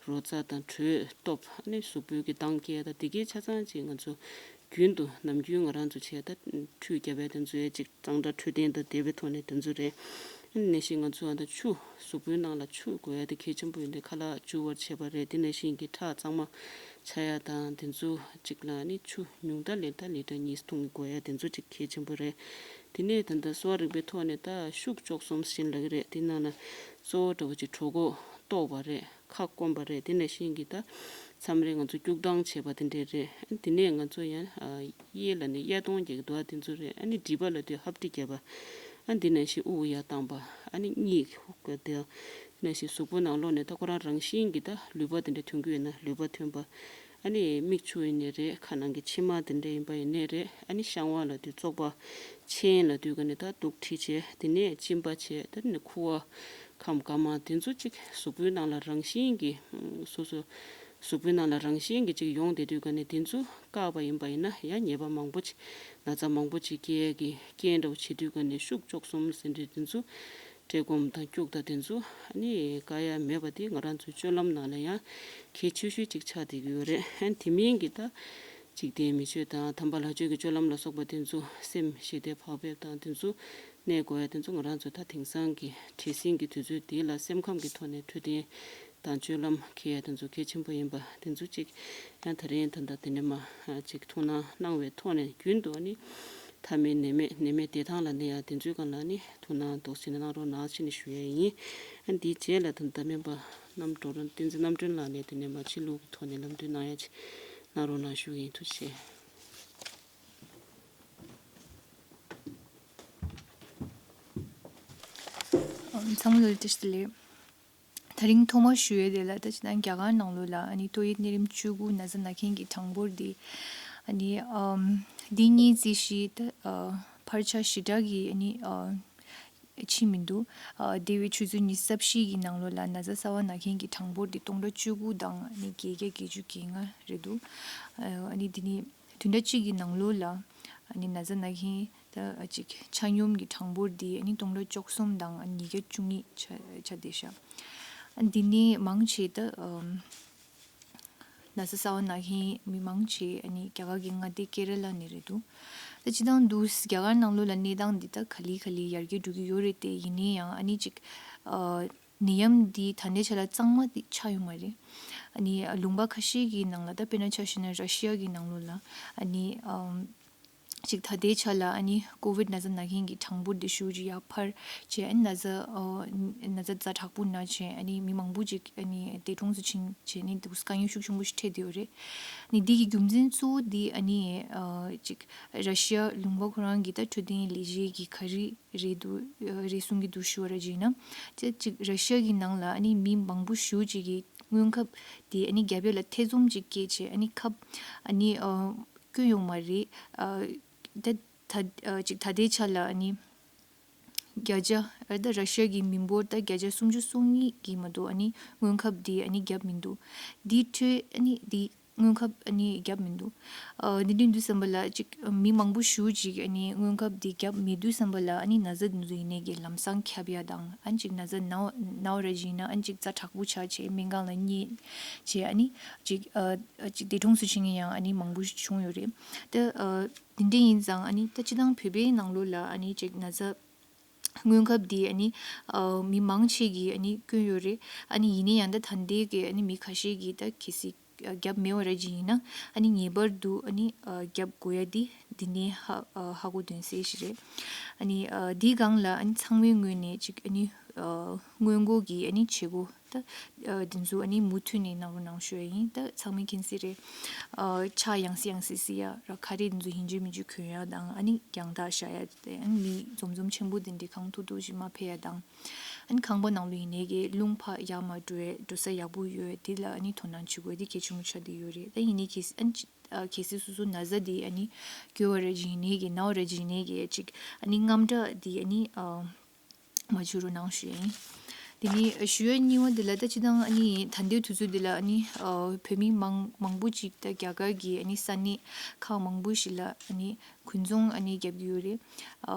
རོ་ཙ་དང་དྲོད་སྟོབས་ཨ་ནི་གཟུགས་པོའི་གི་མདངས་སྐྱེ་ད་དེ་གའི་ཆ་ཚང་ཅིག་ང་ཚོ་རྒྱུན་དུ་ནམ་རྒྱུན་ང་རང་ཚོ་བྱས་ད་ཁྲུས་བརྒྱབ་པའི་དེ་ཚོ་ཡ་ཅིག་གཙང་སྦྲ་འཕྲོད་བསྟེན་དང་བདེ་བའི་ཐོག་ནས་དེ་ཚོ་རེད། ཨ་ནི་ནང་བཞིན་ང་ཚོ་ཨ་ད་ཆུ་གཟུགས་པོའི་ནང་ལ་ཆུ་དགོས་ཡ་དེ་གལ་ཆེན་པོ་ཡིན་ཏེ་ཁ་ལག་འཇུ་བར་བྱེད་པ་རེད། དེ་ནང་བཞིན་གྱི་ཁྲག་གཙང་མ་ཆགས་ཡ་དང་དེ་ཚོ་གཅིག་ལ་ནི་ཆུ་ཉུང་མཐའ་ལས་ད་ལི་ཊར་གཉིས་འཐུང་དགོས་ཡ་དེ་ཚོ་གཅིག་གལ་ཆེན་པོ་རེད། དེ་ནས་ད་ལྟ་གསོ་བ་རིག་པའི་ཐོག་ནས་ད་ཤུགས་བཅུ་གསུམ་ཟེར་ལབ་ཀྱི་རེད། དེ་ནང་ན་གཙོ་བོ་འདྲ་བོ་ཅིག་གྲོད་ཁོག་ལྟོགས་པ་རེད། ཁ་སྐོམ་པ་རེད། དེ་ནང་བཞིན་གྱི་ད་མཚམས་རེ་ང་ཚོ་སྐྱུག་ལྡང་བྱེད་པ་དེ་འདྲས་རེད། ཨ་ནི་དེ་ནས་ང་ཚོ་ཡང་གཡས་ལ་ནི་གཡས་གདོང་རྒྱག་གི་འདུག་ཨ་དེ་ཚོ་རེད། ཨ་ནི་མགྲིན་པ་ལ་དུས་ཧབ་ཏི་བརྒྱབ་པ། ཨ་འདི་ནང་བཞིན་དབུགས་ཡར་བཏང་པ། ཨ་ནི་གཉིད་ཁུག་དེ་ནང་བཞིན་གཟུགས་པོ་ནང་ལོགས་ནས་ད་ཁོ་རང་རང་བཞིན་གྱི་ད་ལུད་པ་དེ་འདྲ་ཐོན་གྱི་ཡོད་ན་ལུད་པ་ཐོན་པ། ཨ་ནི་མིག་ཆུ་ཡིན་ནའི་རེད། ཁ་ནང་གི་མཆི་མ་དེ་འདྲ་ཡིན་པ་ཡིན་ནའི་རེད། ཨ་ནི་བཤང་བ་ལ་དུས་བཙོག་པ། མཆན་ལ་དུས་ག་ནས་ད་དུག་ཁྲིད་བྱས་དེ་ནས་གཅིན་པ་བྱས་དེ་ནས་ཁུ་བ་ཁམ་ག་མ་དེ་ཚོ་གཅིག་གཟུགས་པོའི་ནང་ལ་རང་བཞིན་གྱི་སོ་སོ་གཟུགས་པོའི་ནང་ལ་རང་བཞིན་གྱི་གཅིག་ཡོང་བསྡད་དུས་ག་ནས་དེ་ཚོ་བཀག་པ་ཡིན་པ་ཡིན་ན་ཡང་ཉེས་པ་མང་པོ་ཅིག་ན་ཚ་མང་པོ་ཅིག་སྐྱེ་ཡས་ཀྱི་རྐྱེན་འདྲ་བོ་བྱེད་དུས་ག་ནས་ཤུགས་བཅུ་གསུམ་ཟེར་འདྲ་དེ་ཚོ་བཀྲེས་སྐོམ་དང་སྐྱུག་དང་དེ་ཚོ་ཨ་ནི་དཀའ་ཡ་མེད་པ་དེ་ང་རང་ཚོའི་སྤྱོད་ལམ་ནང་ལ་ཡང་གལ་ཆེ་ཤོས་གཅིག་ཆགས་བསྡད་ཀྱི་ཡོད་རེད། ཨ་ནི་དེ་མིན་གྱི་ད་ འཇིག་རྟེན་མི་ཆོས་དང་དམ་པ་ལྷ་ཆོས་ཀྱི་སྤྱོད་ལམ་ལ་སོགས་པ་དེ་ཚོ་སེམས་ཞི་བདེ་བག་ཕེབས་དང་དེ་ཚོ་གནས་དགོས་ཡ་དེ་ཚོ་ང་རང་ཚོ་ད་དེང་སང་གི་བྲེལ་ཟིང་གི་དུས་ཚོད་འདི་ལ་སེམས་ཁམས་ཀྱི་ཐོག་ནས་འཕྲོད་བསྟེན་དང་སྤྱོད་ལམ་འཁྱེར་ཡ་དེ་ཚོ་གལ་ཆེན་པོ་ཡིན་པ་དེ་ཚོ་གཅིག་ཡང་ད་རིང་ད་ལྟ་དེ་ནས་མ་གཅིག་ཐུགས་སྣང་གནང་བའི་ཐོག་ནས་རྒྱུན་དུ་ཨ་ནི་མཐའ་མའི་ནད་མེད་ནད་མེད་བདེ་ཐང་ལ་གནས་ཡ་དེ་ཚོའི་སྒང་ལ་ནི་ཐུགས་སྣང་འདུག་སེ་གནང་རོགས་གནང་ཞེས་ནས་ཞུ་ཡ་ཡིན། ཨ་འདིའི་རྗེས་ལ་ད་ལྟ་སྨན་པ་རྣམ་གྲོལ་བསྟན་འཛིན་རྣམ་གྲོལ་ལགས་ནས་དེ་ནས་མ་ཕྱི་ལུགས་ཀྱི་ཐོག་ནས་ལམ་སྟོན་གནང་ཡ་ཅིག་གནང་རོགས་གནང་ཞུ་ཡིན། ཐུགས་རྗེ་ཆེ། ཚང་མ་ལ་བཀྲ་ཤིས་བདེ་ལེགས། ད་རིང་ཐོག་མར་ཞུ་ཡས་དེ་ལ་ད་ཅི་ན་རྒྱ་གར་ནང་ལོགས་ལ་ཨ་ནི་ཏོག་དབྱིབས་གནས་རིམ་བཅུ་དགུ་ན་ཚ་ན་མཁན་གྱི་གྲངས་འབོར་འདི་ཨ་ནི་ཨམ་འདི་གཉིས་རྩིས་གཞི་ད་ཨ་འཕར་ཆ་ཞེ་དྲག་གི་ཨ་ནི་ཨ་ཕྱིན་མི་འདུག་ཨ་འདས་པའི་ཆུ་ཚོད་ཉི་ཤུ་རྩ་བཞི་གི་ནང་ལོགས་ལ་ན་ཚ་གསར་པ་ན་མཁན་གྱི་གྲངས་འབོར་འདི་སྟོང་ཕྲག་བཅུ་དགུ་དང་ཨ་ནི་བརྒྱད་བརྒྱ་བརྒྱད་ཅུ་གྱ་ལྔ་རེད་འདུག་ཨ་ནི་འདི་ནི་བདུན་ཕྲག་གཅིག་གི་ནང་ལོགས་ལ་ཨ་ནི་ན་ཚ་ན་མཁན་ད་ཅིག་ཆ་སྙོམས་ཀྱི་གྲངས་འབོར་འདི་ཨ་ནི་སྟོང་ཕྲག་བཅུ་གསུམ་དང་ཉིས་བརྒྱ་བཅུ་གཉིས་ཆ་ཆ་བསྡད་ཤག་འདི་ནི་མང་ཆེ་ད་ཨམ་ན་ཚ་གསར་པ་ན་མཁན་མི་མང་ཆེ་ཨ་ནི་རྒྱ་གར་གྱི་མངའ་སྡེ་ཀེ་ར་ལ་ནས་རེད་འདུག་ད་སྤྱིར་བཏང་འདུག་རྒྱ་གར་ནང་ལོགས་ལ་གནས་སྟངས་འདི་ད་ག་ལེ་ག་ལེ་ཡར་རྒྱས་འགྲོ་གི་ཡོད་རེད་དེ། ཡིན་ན་ཡང་ཨ་ནི་ཅིག་ཨ་ནད་ཡམས་འདི་ད་ལྟའི་ཆ་ལ་གཙང་མ་འདི་ཆགས་ཡོད་མ་རེད། ཨ་ནི་ལུང་པ་ཁ་ཤས་ཀྱི་ནང་ལ་ད་དཔེར་ན་ཆ་བཞག་ན་ར་ཤི་ཡ་གི་ནང་ལོགས་ལ་ཨ་ནི་ཨམ་ཅིག་ད་ལྟའི་ཆ་ལ་ཨ་ནི་ཀོ་ཝིཌ་ན་ཚ་ན་མཁན་གྱི་གྲངས་འབོར་འདི་ཞེ་པོ་ཅིག་ཡར་འཕར་བྱས། ཨ་ནི་ན་ཚ་ཨ་ན་ཚ་ཛ་དྲག་པོ་ན་བྱས་ཨ་ནི་མི་མང་པོ་ཅིག་ཨ་ནི་འདས་གྲོངས་སུ་ཕྱིན་བྱས་ནས་འདུག་དཀའ་ངལ་ཤུགས་ཆེན་པོ་ཞིག་འཕྲད་བསྡད་ཡོད་རེད། ཨ་ནི་འདི་གི་རྒྱུ་མཚན་གཙོ་བོ་འདི་ཨ་ནི་ཨ་ཅིག་ར་ཤི་ཡ་ལུང་པ་ཁོ་རང་གི་ད་འཕྲོད་བསྟེན་ལས་བྱེད་ཀྱི་ག་རེ་རེད་འདུག་རེད་གསུང་གི་འདུག་ཞུ་བ་ར་བྱས་ན། ཅིག་ར་ཤི་ཡ་གི་ནང་ལ་ཨ་ནི་མི་མང་པོ་ཞེ་པོ་ཅིག་གིས་སྔོན་ཁབ་དེ་ཨ་ནི་རྒྱབ་ཡ་ལ་ཐེ་ཚོམ་ཅིག་སྐྱེས་བྱས་ཨ་ནི་ཁབ་ཨ་ནི་ཨ་བསྐྱོན་ཡོད་མ་རེད། ཨ་ད་ད་ཨ་ཅིག་ད་ལྟའི་ཆ་ལ་ཨ་ནི་བརྒྱ་ཆ་ཨ་ད་ར་ཤི་ཡ་གི་མི་འབོར་ད་བརྒྱ་ཆ་སུམ་ཅུ་སོ་གཉིས་ཀྱིས་མ་གཏོགས་ཨ་ནི་སྔོན་ཁབ་དེ་ཨ་ནི་བརྒྱབ་མི་འདུག་དེའི་ཁྲོད་ཨ་ནི་དེ་སྔོན་ཁབ་ཨ་ནི་བརྒྱབ་མི་འདུག་ཨ་དེ་འདྲ་ཡིན་དུས་ཙམ་པ་ལ་ཅིག་མི་མང་པོ་ཞེ་པོ་ཅིག་ཨ་ནི་སྔོན་ཁབ་དེ་བརྒྱབ་མེད་དུས་ཙམ་པ་ལ་ཨ་ནི་ན་ཚ་དེ་ཚོ་ཡིན་ནའི་གི་ལམ་སང་ཁྱབ་ཡ་དང་། ཨ་ནི་ཅིག་ན་ཚ་ན་བ་ན་བ་ར་བྱས་ན་ཨ་ནི་ཅིག་ཛ་དྲག་པོ་ཆགས་བྱས་སྨན་ཁང་ལ་བསྙལ་བྱས་ཨ་ནི་ཅིག་ཨ་ཅིག་འདས་གྲོངས་སུ་ཕྱིན་མཁན་ཡང་ཨ་ནི་མང་པོ་ཞིག་བྱུང་ཡོད་རེད། ད་ཨ་དེ་འདྲ་ཡིན་ཙང་ཨ་ནི་ད་སྤྱིར་བཏང་བོད་པའི་ནང་ལོགས་ལ་ཨ་ནི་ཅིག་ན་ཚ་སྔོན་ཁབ་འདི་ཨ་ནི་ཨ་མི་མང་ཆེ་གིས་ཨ་ནི་བསྐྱོན་ཡོད་རེད། ཨ་ནི་ཡིན་ན་ཡང་ད་ད་ལྟའི་གི་ཨ་ནི་མི་ཁ་ཤས་ཀྱིས་ད་གལ་སྲིད་ཨ་བརྒྱབ་མེད་པ་ར་ཅིག་ཡིན་ན་ཨ་ནི་ངེས་པར་དུ་ཨ་ནི་ཨ་བརྒྱབ་དགོས་ཡ་འདི་འདི་ནས་ཧ་ཨ་ཧ་གོ་དོན་གསལ་ཞིག་རེད། ཨ་ནི་ཨ་འདིའི་སྒང་ལ་ཨ་ནི་ཚང་མའི་ངོས་ནས་ཅིག་ཨ་ནི་ཨ་སྔོན་འགོག་གི་ཨ་ནི་བྱེད་སྒོ་ད་ཨ་དེ་ཚོ་ཨ་ནི་མུ་མཐུད་ནས་གནང་རོགས་གནང་ཞུ་ཡ་ཡིན། ད་ཚང་མས་མཁྱེན་གསལ་རེད། ཨ་ཕྱག་ཡང་སེ་ཡང་སེ་བསིལ་ཡ་ར་ཁ་རས་དེ་ཚོ་ཡིན་གཅིག་མིན་གཅིག་གོན་ཡ་དང་ཨ་ནི་རྒྱང་ཐག་བཞག་ཡ་དེ་ཨ་ནི་མི་འཛོམས་འཛོམས་ཆེན་པོ་དེ་འདྲའི་གང་ཐུབ་ཐུབ་ཅིག་མ་ཕེབས་ཡ་དང་། ཨ་ནི་ཁང་པ་ནང་ལོགས་ཡིན་ནའི་གི་རླུང་ཕར་ཡར་མར་འགྲོ་ཡ་འགྲོ་ས་ཡག་པོ་ཡོད་དེ་ལ་ཨ་ནི་དོ་སྣང་བྱེད་དགོས་དེ་གལ་ཆེན་པོ་ཆགས་བསྡད་ཡོད་རེད། ད་ཡིན་ནའི་གལ་སྲིད་ཨ་ནི་ཨ་གལ་སྲིད་སོ་སོ་ན་ཚ་དེ་ཨ་ནི་སྐྱོ་བ་ར་ཅིག་ཡིན་ནའི་གི་ན་བ་ར་ཅིག་ཡིན་ནའི་གི་ཅིག་ཨ་ནི་དངངས་སྐྲག་དེ་ཨ་ནི་ཨ། མ་བྱུང་རོགས་གནང་ཞུ་ཡིན། དེ་ནི་ཞུ་ཡ་གཉིས་པ་འདི་ལ་ད་སྤྱིར་བཏང་ཨ་ནི་ད་ལྟའི་དུས་ཚོད་འདི་ལ་ཨ་ནི་ཨ་བོད་མི་མང་མང་པོ་ཅིག་ད་རྒྱ་གར་གྱི་ཨ་ནི་ས་གནས་ཁག་མང་པོ་ཞིག་ལ་ཨ་ནི་དགུན་ཚོང་ཨ་ནི་རྒྱབ་ཀྱི་ཡོད་རེད། ཨ་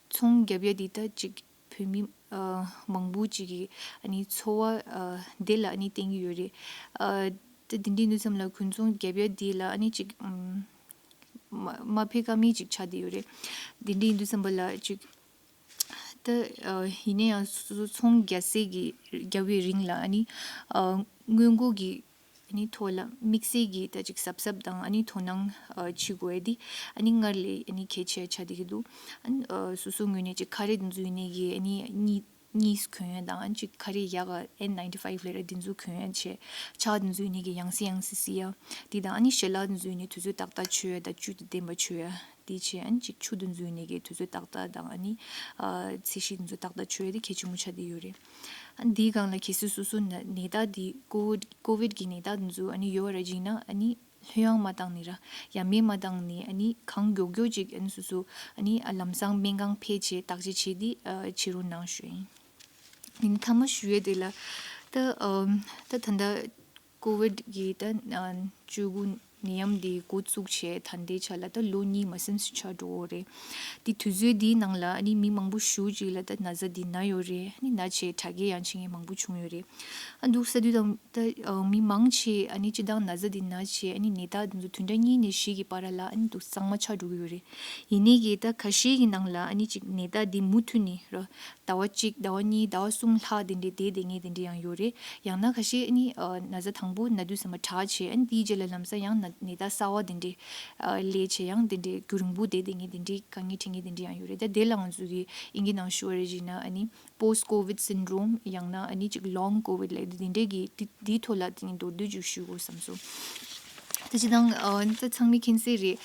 ཚོང་རྒྱབ་ཡ་འདི་ད་ཅིག་བོད་མི་ཨ་མང་པོ་ཅིག་གི་ཨ་ནི་འཚོ་བ་ཨ་འདི་ལ་ཨ་ནི་བརྟེན་གྱི་ཡོད་རེད། ཨ་ད་འདི་འདྲ་ཡིན་དུས་ཙམ་ལ་དགུན་ཚོང་རྒྱབ་ཡ་འདི་ལ་ཨ་ནི་ཅིག་ཨམ་མ་མ་ཕེབས་ཀ་མེད་ཅིག་ཆགས་བསྡད་ཡོད་རེད། འདི་འདྲ་ཡིན་དུས་ཙམ་པ་ལ་ཅིག་ད་ཨ་ཡིན་ན་ཡང་སོ་སོ་ཚོང་རྒྱག་སའི་གི་རྒྱག་པའི་རིང་ལ་ཨ་ནི་ཨ་སྔོན་འགོག་གི་ཨ་ནི་ཐོག་ལ་དམིགས་བསལ་གྱི་ད་ཅིག་གཟབ་གཟབ་དང་ཨ་ནི་དོ་སྣང་ཨ་བྱེད་དགོས་ཡ་དེ་ཨ་ནི་སྔར་ལས་ཨ་ནི་གལ་ཆེ་ཆགས་བསྡད་ཀྱི་འདུག་ཨ་ནི་ཨ་སོ་སོའི་ངོས་ནས་ཅིག་ཁ་རས་དེ་ཚོ་ཡིན་ནའི་གི་ཨ་ནི་གཉིས་གཉིས་གོན་ཡ་དང་ཨ་ནི་ཅིག་ཁ་རས་ཡག་ག་ཨེན་ནའིན་ཊི་ཕའིབ་ལབ་ར་དེ་ཚོ་གོན་ཡ་བྱས། ཕྱག་དེ་ཚོ་ཡིན་ནའི་གི་ཡང་སེ་ཡང་སེ་བསིལ་ཡ་དེ་དང་ཨ་ནི་ཞལ་ལག་དེ་ཚོ་ཡིན་ནའི་དུས་ཚོད་ཏག་ཏག་མཆོད་ཡ་དང་བཅུད་དེ་ལྡན་པ་མཆོད་ཡ། དེ་བྱས་ཨ་ནི་ཅིག་ཆུ་དེ་ཚོ་ཡིན་ནའི་གི་དུས་ཚོད་ཏག་ཏག་དང་ཨ་ནི་ཨ་ཚད་གཞི་དེ་ཚོ་ཏག་ཏག་མཆོད་ཡ་དེ་གལ་ཆེན་པོ་ཆགས་བསྡད་ཡོད་རེད། ཨ་ནི་དེའི་སྒང་ལ་གལ་སྲིད་སོ་སོ་ན་ནད་རྟགས་དེ་ཀོ་ཝིཌ་ཀོ་ཝིཌ་གི་ནད་རྟགས་དེ་ཚོ་ཨ་ནི་ཡོད་པ་ར་ཅིག་ཡིན་ན་ཨ་ནི་ལྷོད་ཡངས་མ་བཏང་ནས་ར་ཡ་མེད་མ་བཏང་ནས་ཨ་ནི་གང་མགྱོགས་མགྱོགས་ཅིག་ཨ་ནི་སོ་སོ་ཨ་ནི་ཨ་ལམ་སང་སྨན་ཁང་ཕེབས་བྱས་བརྟག་དཔྱད་བྱས་ཏེ་ཨ་བྱེད་རོགས་གནང་ཞུ་ཡིན། ཡིན་ཐ་མ་ཞུ་ཡས་དེ་ལ་ད་ཨམ་ད་ད་ལྟ་ཀོ་ཝིཌ་གི་ད་ཨ་བཅུ་དགུ་ ནད་ཡམས་འདི་འགོ་བཙུགས་བྱས་ད་ལྟའི་ཆ་ལ་ད་ལོ་གཉིས་མ་ཟིན་ཙམ་ཆགས་འགྲོ་གི་རེད། དེ་དུས་ཚོད་འདིའི་ནང་ལ་ཨ་ནི་མི་མང་པོ་ཞེ་པོ་ཅིག་ལ་ད་ན་ཚ་འདི་ན་ཡོད་རེད། ཨ་ནི་ན་བྱས་དྲག་སྐྱེད་ཡང་བྱེད་མཁན་མང་པོ་བྱུང་ཡོད་རེད། ཨ་འདུག་ས་དུས་དང་ད་ཨ་མི་མང་ཆེ་ཨ་ནི་སྤྱིར་བཏང་ན་ཚ་འདི་ན་བྱས་ཨ་ནི་ནད་རྟགས་འདི་ཚོ་བདུན་ཕྲག་གཉིས་ནས་བཞི་གི་བར་ལ་ཨ་ནི་འདུག་གཙང་མ་ཆགས་འགྲོ་གི་ཡོད་རེད། ཡིན་ནའི་གི་ད་ཁ་ཤས་ཀྱི་ནང་ལ་ཨ་ནི་ཅིག་ནད་རྟགས་འདི་མུ་མཐུད་ནས་ར་ཟླ་བ་གཅིག་ཟླ་བ་གཉིས་ཟླ་བ་གསུམ་ལྷག་དེ་འདྲའི་བསྡད་བསྡད་མཁན་དེ་འདྲ་ཡང་ཡོད་རེད། ཡང་ན་ཁ་ཤས་ཨ་ནི་ཨ་ན་ཚ་དང་པོ་ན་དུས་ཙམ་པ་དྲག་བྱས་ཨ་ནི་དེའི་རྗེས་ལ་ལམ་སང་ཡང་ན་ནད་རྟགས་གསར་བ་དེ་འདྲའི་ཨ་སླེབས་བྱས་ཡང་དེ་འདྲའི་རྒྱུན་རིང་པོ་བསྡད་བསྡད་མཁན་དེ་འདྲའི་དཀའ་ངལ་འཕྲད་མཁན་དེ་འདྲ་ཡང་ཡོད་རེད། ད་དེ་ལ་ང་ཚོ་གི་དབྱིན་སྐད་ནང་ཞུ་བ་རེད་བྱས་ན་ཨ་ནི་post covid syndrome ཡང་ན་ཨ་ནི་ཅིག་long covid ལབ་དེ་འདྲའི་གི་དེ་དེའི་ཐོག་ལ་དེ་ནི་མདོར་བསྡུས་ཅིག་ཞུ་དགོས་བསམ་སོང་། ད་སྤྱིར་བཏང་ཨ་ད་ཚང་མས་མཁྱེན་གསལ་རེད།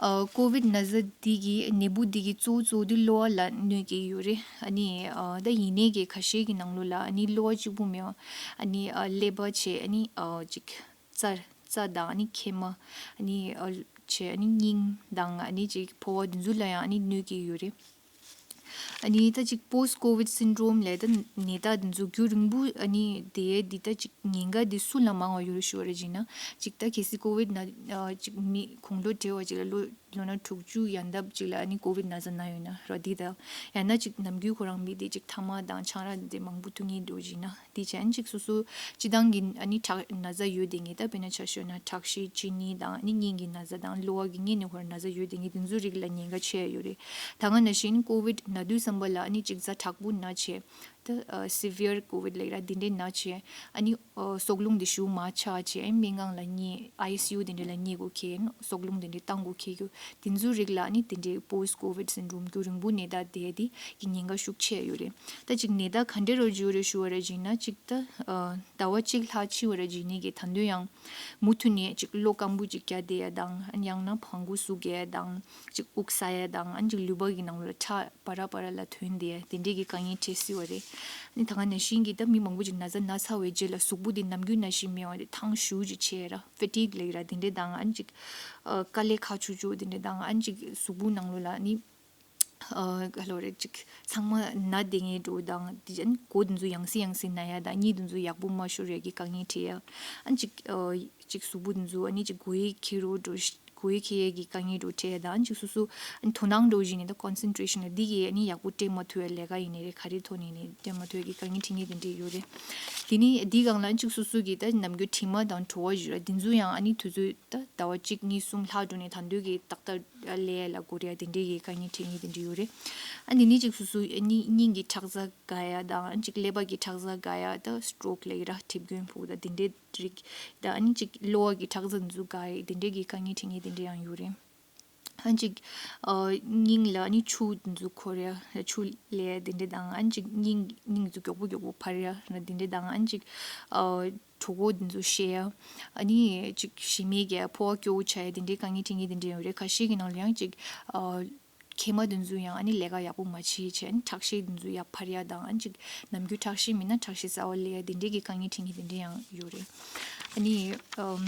ཨ་ཀོ་ཝིད་ན་ཚ་འདི་གི་ནད་འབུ་འདི་གི་གཙོ་བོ་གཙོ་བོ་འདི་གློ་བ་ལ་གནོད་ཀྱི་ཡོད་རེད། ཨ་ནི་ཨ་ད་ཡིན་ནའི་གི་ཁ་ཤས་ཀྱི་ནང་ལོགས་ལ་ཨ་ནི་གློ་བ་གཅིག་པུ་མེད་པ་ཨ་ནི་ཨ་ཀླད་པ་བྱས་ཨ་ནི་ཨ་ཅིག་རྩ་རྩ་དང་ཨ་ནི་མཁལ་མ་ཨ་ནི་ཨ་བྱས་ཨ་ནི་སྙིང་དང་ཨ་ནི་ཅིག་ཕོ་བ་འདི་ཚོ་ལ་ཡང་ཨ་ནི་གནོད་ཀྱི་ཡོད་རེད། ཨ་ནི་ད་ཅིག་post covid syndrome ལབ་ད་ནད་རྟགས་འདི་ཚོ་རྒྱུན་རིང་པོ་ཨ་ནི་དེ་འདི་ད་ཅིག་ཉེན་ཁ་འདི་སུ་ལ་མང་བ་ཡོད་རེད་ཞུ་བ་རེད་བྱས་ན་ཅིག་ད་གལ་སྲིད་ཀོ་ཝིད་ན་ཨ་ཅིག་མི་དགུང་ལོ་བགྲེས་པ་ཅིག་ལ་ལོ་ལོ་ན་དྲུག་ཅུ་ཡན་འདབ་ཅིག་ལ་ཨ་ནི་ཀོ་ཝིད་ན་ཚ་ན་ཡོད་ན་ར་འདི་དང་ཡང་ན་ཅིག་ནམ་རྒྱུན་ཁོ་རང་མི་དེ་ཅིག་ཐ་མག་དང་ཆང་རག་འདི་མང་པོ་འཐུང་མཁན་འདུག་བྱས་ན། དེ་བྱས་ཨ་ནི་ཅིག་སོ་སོ་སྤྱི་བཏང་གི་ཨ་ནི་ཁྲག་ན་ཚ་ཡོད་དེ་ངེས་ད་དཔེར་ན་ཆ་བཞག་ན་ཁྲག་ཤེད་གཅིན་སྙི་དང་ཨ་ནི་སྙིང་གི་ན་ཚ་དང་གློ་བ་གི་སྔོན་ནས་ཁོ་རང་ན་ཚ་ཡོད་དེ་ངེས་དེ་ཚོའི་རིགས་ལ་ཉེན་ཁ་ཆེ་ཡོད་རེད། ད་ག་ནང་བཞིན་ཀོ་ཝིད་ན་དུས་ཙམ་པ་ལ་ཨ་ནི་ཅིག་ཛ་དྲག་པོ་ན་བྱས་ད་ཨ་སི་བི་ཡར་ཀོ་ཝིད་ལབ་ར་དེ་འདྲས་ན་བྱས་ཨ་ནི་ཨ་སྲོག་རླུང་དེ་ཞེ་པོ་མར་ཆག་བྱས་ཨ་ནི་སྨན་ཁང་ལ་ཉལ་ཨའི་སི་ཡུ་དེ་འདྲས་ལ་ཉལ་དགོས་ཁེལ་སྲོག་རླུང་དེ་འདྲས་བཏང་དགོས་ཁེལ་རྒྱུ་དེ་ཚོའི་རིགས་ལ་ཨ་ནི་དེ་འདྲས་post covid syndrome རྒྱུན་རིང་པོ་ནད་རྟགས་དེ་དེ་གི་ཉེན་ཁ་ཤུགས་ཆེ་ཡོད་རེད། ད་ཅིག་ནད་རྟགས་ག་འདྲས་རོ་བརྗོད་རེད་ཞུ་བ་རེད་བྱས་ན་ཅིག་ད་ཨ་ཟླ་བ་གཅིག་ལྷག་ཕྱི་བ་རེད་བྱས་ནས་གི་ད་དུང་ཡང་མུ་མཐུད་ནས་ཅིག་གློ་སྐམ་པོ་ཅིག་རྒྱག་བསྡད་ཡ་དང་ཨ་ནི་ཡང་ན་བང་གུ་ཟུག་རྒྱག་ཡ་དང་ཅིག་དབུགས་ཟ་ཡ་དང་ཨ་ནི་ཅིག་ལུས་པ་གི་ནང་ལ་ཁྲག་བར་བར་ལ་ཐོན་བསྡད་ཡ་དེ་འདྲས་ཀྱི་དཀའ་ངལ་འཕྲད་སྲིད་པ་རེད། ཨ་ནི་ད་ག་ནང་བཞིན་གྱི་ད་མི་མང་པོ་ཅིག་ན་ཚ་ན་ཚར་བའི་རྗེས་ལ་གཟུགས་པོ་དེ་ནམ་རྒྱུན་ནང་བཞིན་མེད་པ་དེ་ཐང་ཞུ་ཅིག་བྱས་ར་fatigue ལབ་ཀྱི་ར་དེ་འདྲས་དང་ཨ་ནི་ཅིག་ཨ་དཀའ་ལས་ཁག་ཆུ་ཆུ་དེ་འདྲས་དང་ཨ་ནི་ཅིག་གཟུགས་པོ་ནང་ལོགས་ལ་ཨ་ནི། ཨ་ག་ལོ་རེད་ཅིག་ཚང་མ་ན་བསྡད་མཁན་འགྲོ་དང་དེ་ཨ་ནི་མགོ་དེ་ཚོ་ཡང་སེ་ཡང་སེ་ན་ཡ་དང་གཉིད་དེ་ཚོ་ཡག་པོ་མ་ཤོར་ཡ་གི་དཀའ་ངལ་འཕྲད་ཡ། ཨ་ནི་ཅིག་ཨ་ཅིག་གཟུགས་པོ་དེ་ཚོ་ཨ་ནི་ཅིག་མགོ་ཡི་འཁྱེར་རོ་འགྲོ་ཤ་མགོ་ཡི་འཁྱེར་ཡ་གི་དཀའ་ངལ་འགྲོ་འཕྲད་ཡ་དང་ཨ་ནི་ཅིག་སོ་སོ་ཨ་ནི་དོ་སྣང་འགྲོ་བཞིན་ནས་ད་concentration ལ་འདི་གི་ཨ་ནི་ཡག་པོ་སྤྲད་མ་ཐུབ་ཡ་ལས་ཀ་ཡིན་ནའི་རེད་ག་རེ་ཐོག་ནས་ནས་སྤྲད་མ་ཐུབ་ཡ་གི་དཀའ་ངལ་འཕྲད་མཁན་དེ་འདྲས་ཡོད་རེད། དེ་ནི་འདི་སྒང་ལ་ཨ་ནི་ཅིག་སོ་སོ་གི་ད་ནམ་རྒྱུན་དྲི་མ་དང་བྲོ་བ་ཞུ་ར་དེ་ཚོ་ཡང་ཨ་ནི་དུས་ཚོད་ད་ཟླ་བ་གཅིག་གཉིས་གསུམ་ལྷག་འགྲོ་ནས་ད་དུང་གི་ཏག་ཏག་ལས་ལ་གོ་རེ་དེ་འདྲའི་གི་དཀའ་ངལ་འཕྲད་མཁན་དེ་འདྲ་ཡོད་རེད། ཨ་ནི་ནི་ཅིག་སོ་སོ་ཨ་ནི་སྙིང་གི་ཁྲག་རྩ་འགག་ཡ་དང་ཨ་ཅིག་ཀླད་པ་གི་ཁྲག་རྩ་འགག་ཡ་ད་stroke ལབ་ཀྱི་ར་མགྲིན་པ་ཕུག་ད་དེ་འདྲའི་རིགས་ད་ཨ་ནི་ཅིག་གློ་བ་གི་ཁྲག་རྩ་འཛུགས་འགག་ཡ་དེ་འདྲའི་གི་དཀའ་ངལ་འཕྲད་མཁན་དེ་འདྲ་ཡང་ཡོད་རེད། ཨ་ཅིག་ཨ་སྙིང་ལ་ཨ་ནི་ཆུ་འཛུགས་འཁོར་ཡ་ཆུ་ལས་དེ་འདྲ་དང་ཨ་ཅིག་སྙིང་སྙིང་འཛུགས་མགྱོགས་པོ་མགྱོགས་པོ་འཕར་ཡ་དེ་འདྲ་དང་ཨ་ཅིག་ཨ་གྲོད་ཁོག་འདི་ཚོ་བཤལ་ཡ། ཨ་ནི་ཅིག་གཞི་མེད་ཀྱི་ཕོ་བ་སྐྱོ་བོ་ཆགས་ཡ་དེ་འདྲའི་དཀའ་ངལ་འཕྲད་མཁན་དེ་འདྲ་ཡོད་རེད། ཁ་ཤས་ཀྱི་ནང་ལ་ཡང་ཅིག་ཨ་མཁལ་མ་དེ་ཚོ་ཡང་ཨ་ནི་ལས་ཀ་ཡག་པོ་མ་བྱེད་བྱས་ཨ་ནི་ཁྲག་ཤེད་དེ་ཚོ་ཡར་འཕར་ཡ་དང་ཨ་ནི་ཅིག་ནམ་རྒྱུན་ཁྲག་ཤེད་མིན་ན་ཁྲག་ཤེད་གསར་པ་སླེབས་ཡ་དེ་འདྲའི་གི་དཀའ་ངལ་འཕྲད་མཁན་དེ་འདྲ་ཡང་ཡོད་རེད། ཨ་ནི་ཨམ་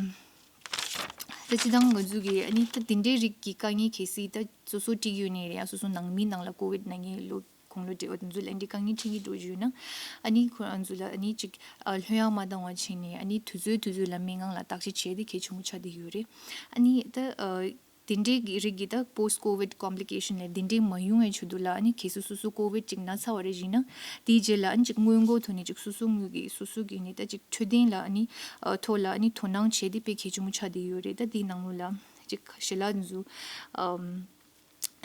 ད་སྤྱིར་བཏང་ང་ཚོ་གི་ཨ་ནི་ད་དེ་འདྲའི་རིགས་ཀྱི་དཀའ་ངལ་གལ་སྲིད་ད་སོ་སོ་འགྲིག་ཡོད་ནའི་རེད་ཡང་སོ་སོ་ནང་མི་ནང་ལ་ཀོ་ཝིད་ན་མཁན་ལོ་དགུང་ལོ་བགྲེས་པ་དེ་ཚོ་ལ་འདི་དཀའ་ངལ་འཕྲད་ཀྱི་འགྲོ་རྒྱུ་ཡོད་ན་ཨ་ནི་ཁོ་རང་ཚོ་ལ་ཨ་ནི་ཅིག་ཨ་ལྷོད་ཡངས་མ་བཏང་བ་བྱས་ནས་ཨ་ནི་དུས་ཚོད་དུས་ཚོད་ལ་སྨན་ཁང་ལ་བརྟག་དཔྱད་བྱས་ཏེ་གལ་ཆེན་པོ་ཆགས་བསྡད་ཡོད་རེད། ཨ་ནི་ད་ཨ་དེ་འདྲའི་གི་རིགས་ཀྱི་ད་post covid complication ལས་དེ་འདྲའི་མ་ཡོང་བའི་ཆེད་དུ་ལ་ཨ་ནི་གལ་སྲིད་སོ་སོ་ཀོ་ཝིད་ཅིག་ན་ཚར་བ་རེད་བཞིན་ན་དེའི་རྗེས་ལ་ཨ་ནི་ཅིག་སྔོན་འགོག་ཐོག་ནས་ཅིག་སོ་སོ་ངོས་ཀྱི་སོ་སོ་གི་ནི་ད་ཅིག་འཕྲོད་བསྟེན་ལ་ཨ་ནི་ཨ་ཐོག་ལ་ཨ་ནི་དོ་སྣང་བྱས་ཏེ་དཔེ་གལ་ཆེན་པོ་ཆགས་བསྡད་ཡོད་རེད། ད་དེའི་ནང་ལོགས་ལ་ཅིག་ཞལ་ལག་འདི་ཚོ་ཨམ།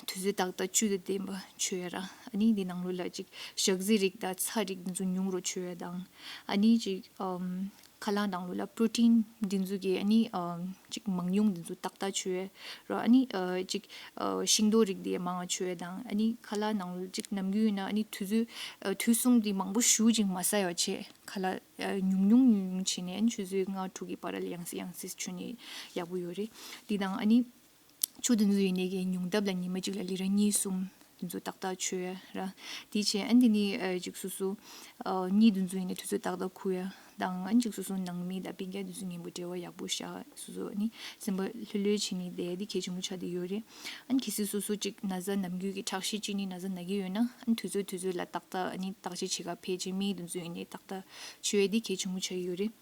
དུས་ཚོད་ཏག་ཏག་བཅུད་དང་ལྡན་པ་མཆོད་ཡ་ར། ཨ་ནི་འདི་ནང་ལོགས་ལ་ཅིག་ཞག་ཟས་རིགས་དང་ཚྭ་རིགས་འདི་ཚོ་ཉུང་རུ་མཆོད་ཡ་དང་། ཨ་ནི་ཅིག་ཨམ་ཁ་ལག་ནང་ལོགས་ལ་པྲོ་ཊིན་འདི་ཚོ་གི་ཨ་ནི་ཨམ་ཅིག་མང་ཉུང་འདི་ཚོ་ཏག་ཏག་མཆོད་ཡ་ར། ཨ་ནི་ཨ་ཅིག་ཨ་ཤིང་ཏོག་རིགས་དེ་མང་བ་མཆོད་ཡ་དང་། ཨ་ནི་ཁ་ལག་ནང་ལོགས་ཅིག་ནམ་རྒྱུན་ཡིན་ན་ཨ་ནི་དུས་ཚོད་ཨ་དུས་གསུམ་དེ་མང་པོ་ཞེ་པོ་ཅིག་མ་ཟ་ཡ་བྱས་ཁ་ལག་ཨ་ཉུང་ཉུང་ཉུང་ཉུང་བྱས་ནས་ཨ་ནི་ཆུ་ཚོད་ལྔ་དྲུག་གི་བར་ལ་ཡང་སེ་ཡང་སེ་མཆོད་ནས་ཡག་པོ་ཡོད་རེད། འདི་དང་ཨ་ནི། ཆུ་དེ་ཚོ་ཡིན་ནའི་གི་ཉུང་མཐའ་ལ་ཉི་མ་གཅིག་ལ་ལི་ཊར་གཉིས་གསུམ་དེ་ཚོ་ཏག་ཏག་མཆོད་ཡ་ར། དེ་བྱས་ཨ་འདི་ནི་ཨ་ཅིག་སོ་སོ་ཨ་གཉིད་དེ་ཚོ་ཡིན་ནའི་དུས་ཚོད་ཏག་ཏག་ཁུག་ཡ། དང་ཨ་ནི་ཅིག་སོ་སོ་ནང་མི་དང་སྤུན་ཀྱག་དེ་ཚོ་མཉམ་པོ་འབྲེལ་བ་ཡག་པོ་བཞག་སོ་སོ་ཨ་ནི་སེམས་པ་ལྷོད་ལྷོད་བྱས་ནས་བསྡད་ཡ་དེ་གལ་ཆེན་པོ་ཆགས་བསྡད་ཡོད་རེད། ཨ་ནི་གལ་སྲིད་སོ་སོ་ཅིག་ན་ཚ་ནམ་རྒྱུན་གྱི་ཁྲག་ཤེད་ཅིག་ནི་ན་ཚ་ན་གི་ཡོད་ན་ཨ་ནི་དུས་ཚོད་དུས་ཚོད་ལ་ཏག་ཏག་ཨ་ནི་བརྟག་དཔྱད་བྱེད་ག་ཕེབས་བྱས་མི་དེ་ཚོ་ཡིན་ནའི་ཏག་ཏག་བཅོས་ཡ་དེ་གལ་ཆེན་པོ་ཆགས་ཡོད་རེད།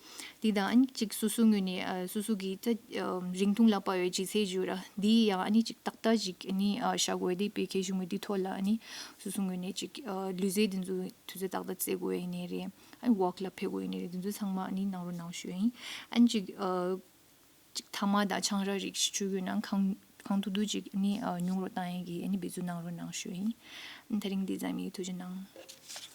དེ་དང་ཨ་ནི་ཅིག་སོ་སོ་ངོས་ནས་ཨ་སོ་སོ་གི་ད་ཨ་རིང་ཐུང་ལ་དཔག་པའི་ལྗིད་ཚད་ཅིག་ཡོད་ར། དེ་ཡང་ཨ་ནི་ཅིག་ཏག་ཏག་ཅིག་ཨ་ནི་ཨ་བཞག་དགོས་ཡ་དེ་དཔེ་གལ་ཆེན་པོ། དེ་ཐོག་ལ་ཨ་ནི་སོ་སོ་ངོས་ནས་ཅིག་ཨ་ལུས་རྩལ་དེ་ཚོ་དུས་ཚོད་ཏག་ཏག་རྩེ་དགོས་ཡ་ཡིན་ནའི་རེད། ཨ་ནི་ཝོག་ལ་ཕེབས་དགོས་ཡ་ཡིན་ནའི་རེད། དེ་ཚོ་ཚང་མ་ཨ་ནི་གནང་རོགས་གནང་ཞུ་ཡ་ཡིན། ཨ་ནི་ཅིག་ཨ་ཅིག་ཐ་མག་དང་ཆང་རག་རིགས་ཤིག་མཆོད་ཀྱི་ཡོད་ན་གང་གང་ཐུབ་ཐུབ་ཅིག་ཨ་ནི་ཨ་ཉུང་རུ་བཏང་ཡ་གི་ཨ་ནི་འབད་བརྩོན་གནང་རོགས་གནང་ཞུ་ཡ་ཡིན། ཨ་ནི་ད་རིང་འདི་ཙམ་ཡིན། ཐུགས་རྗེ་གནང་།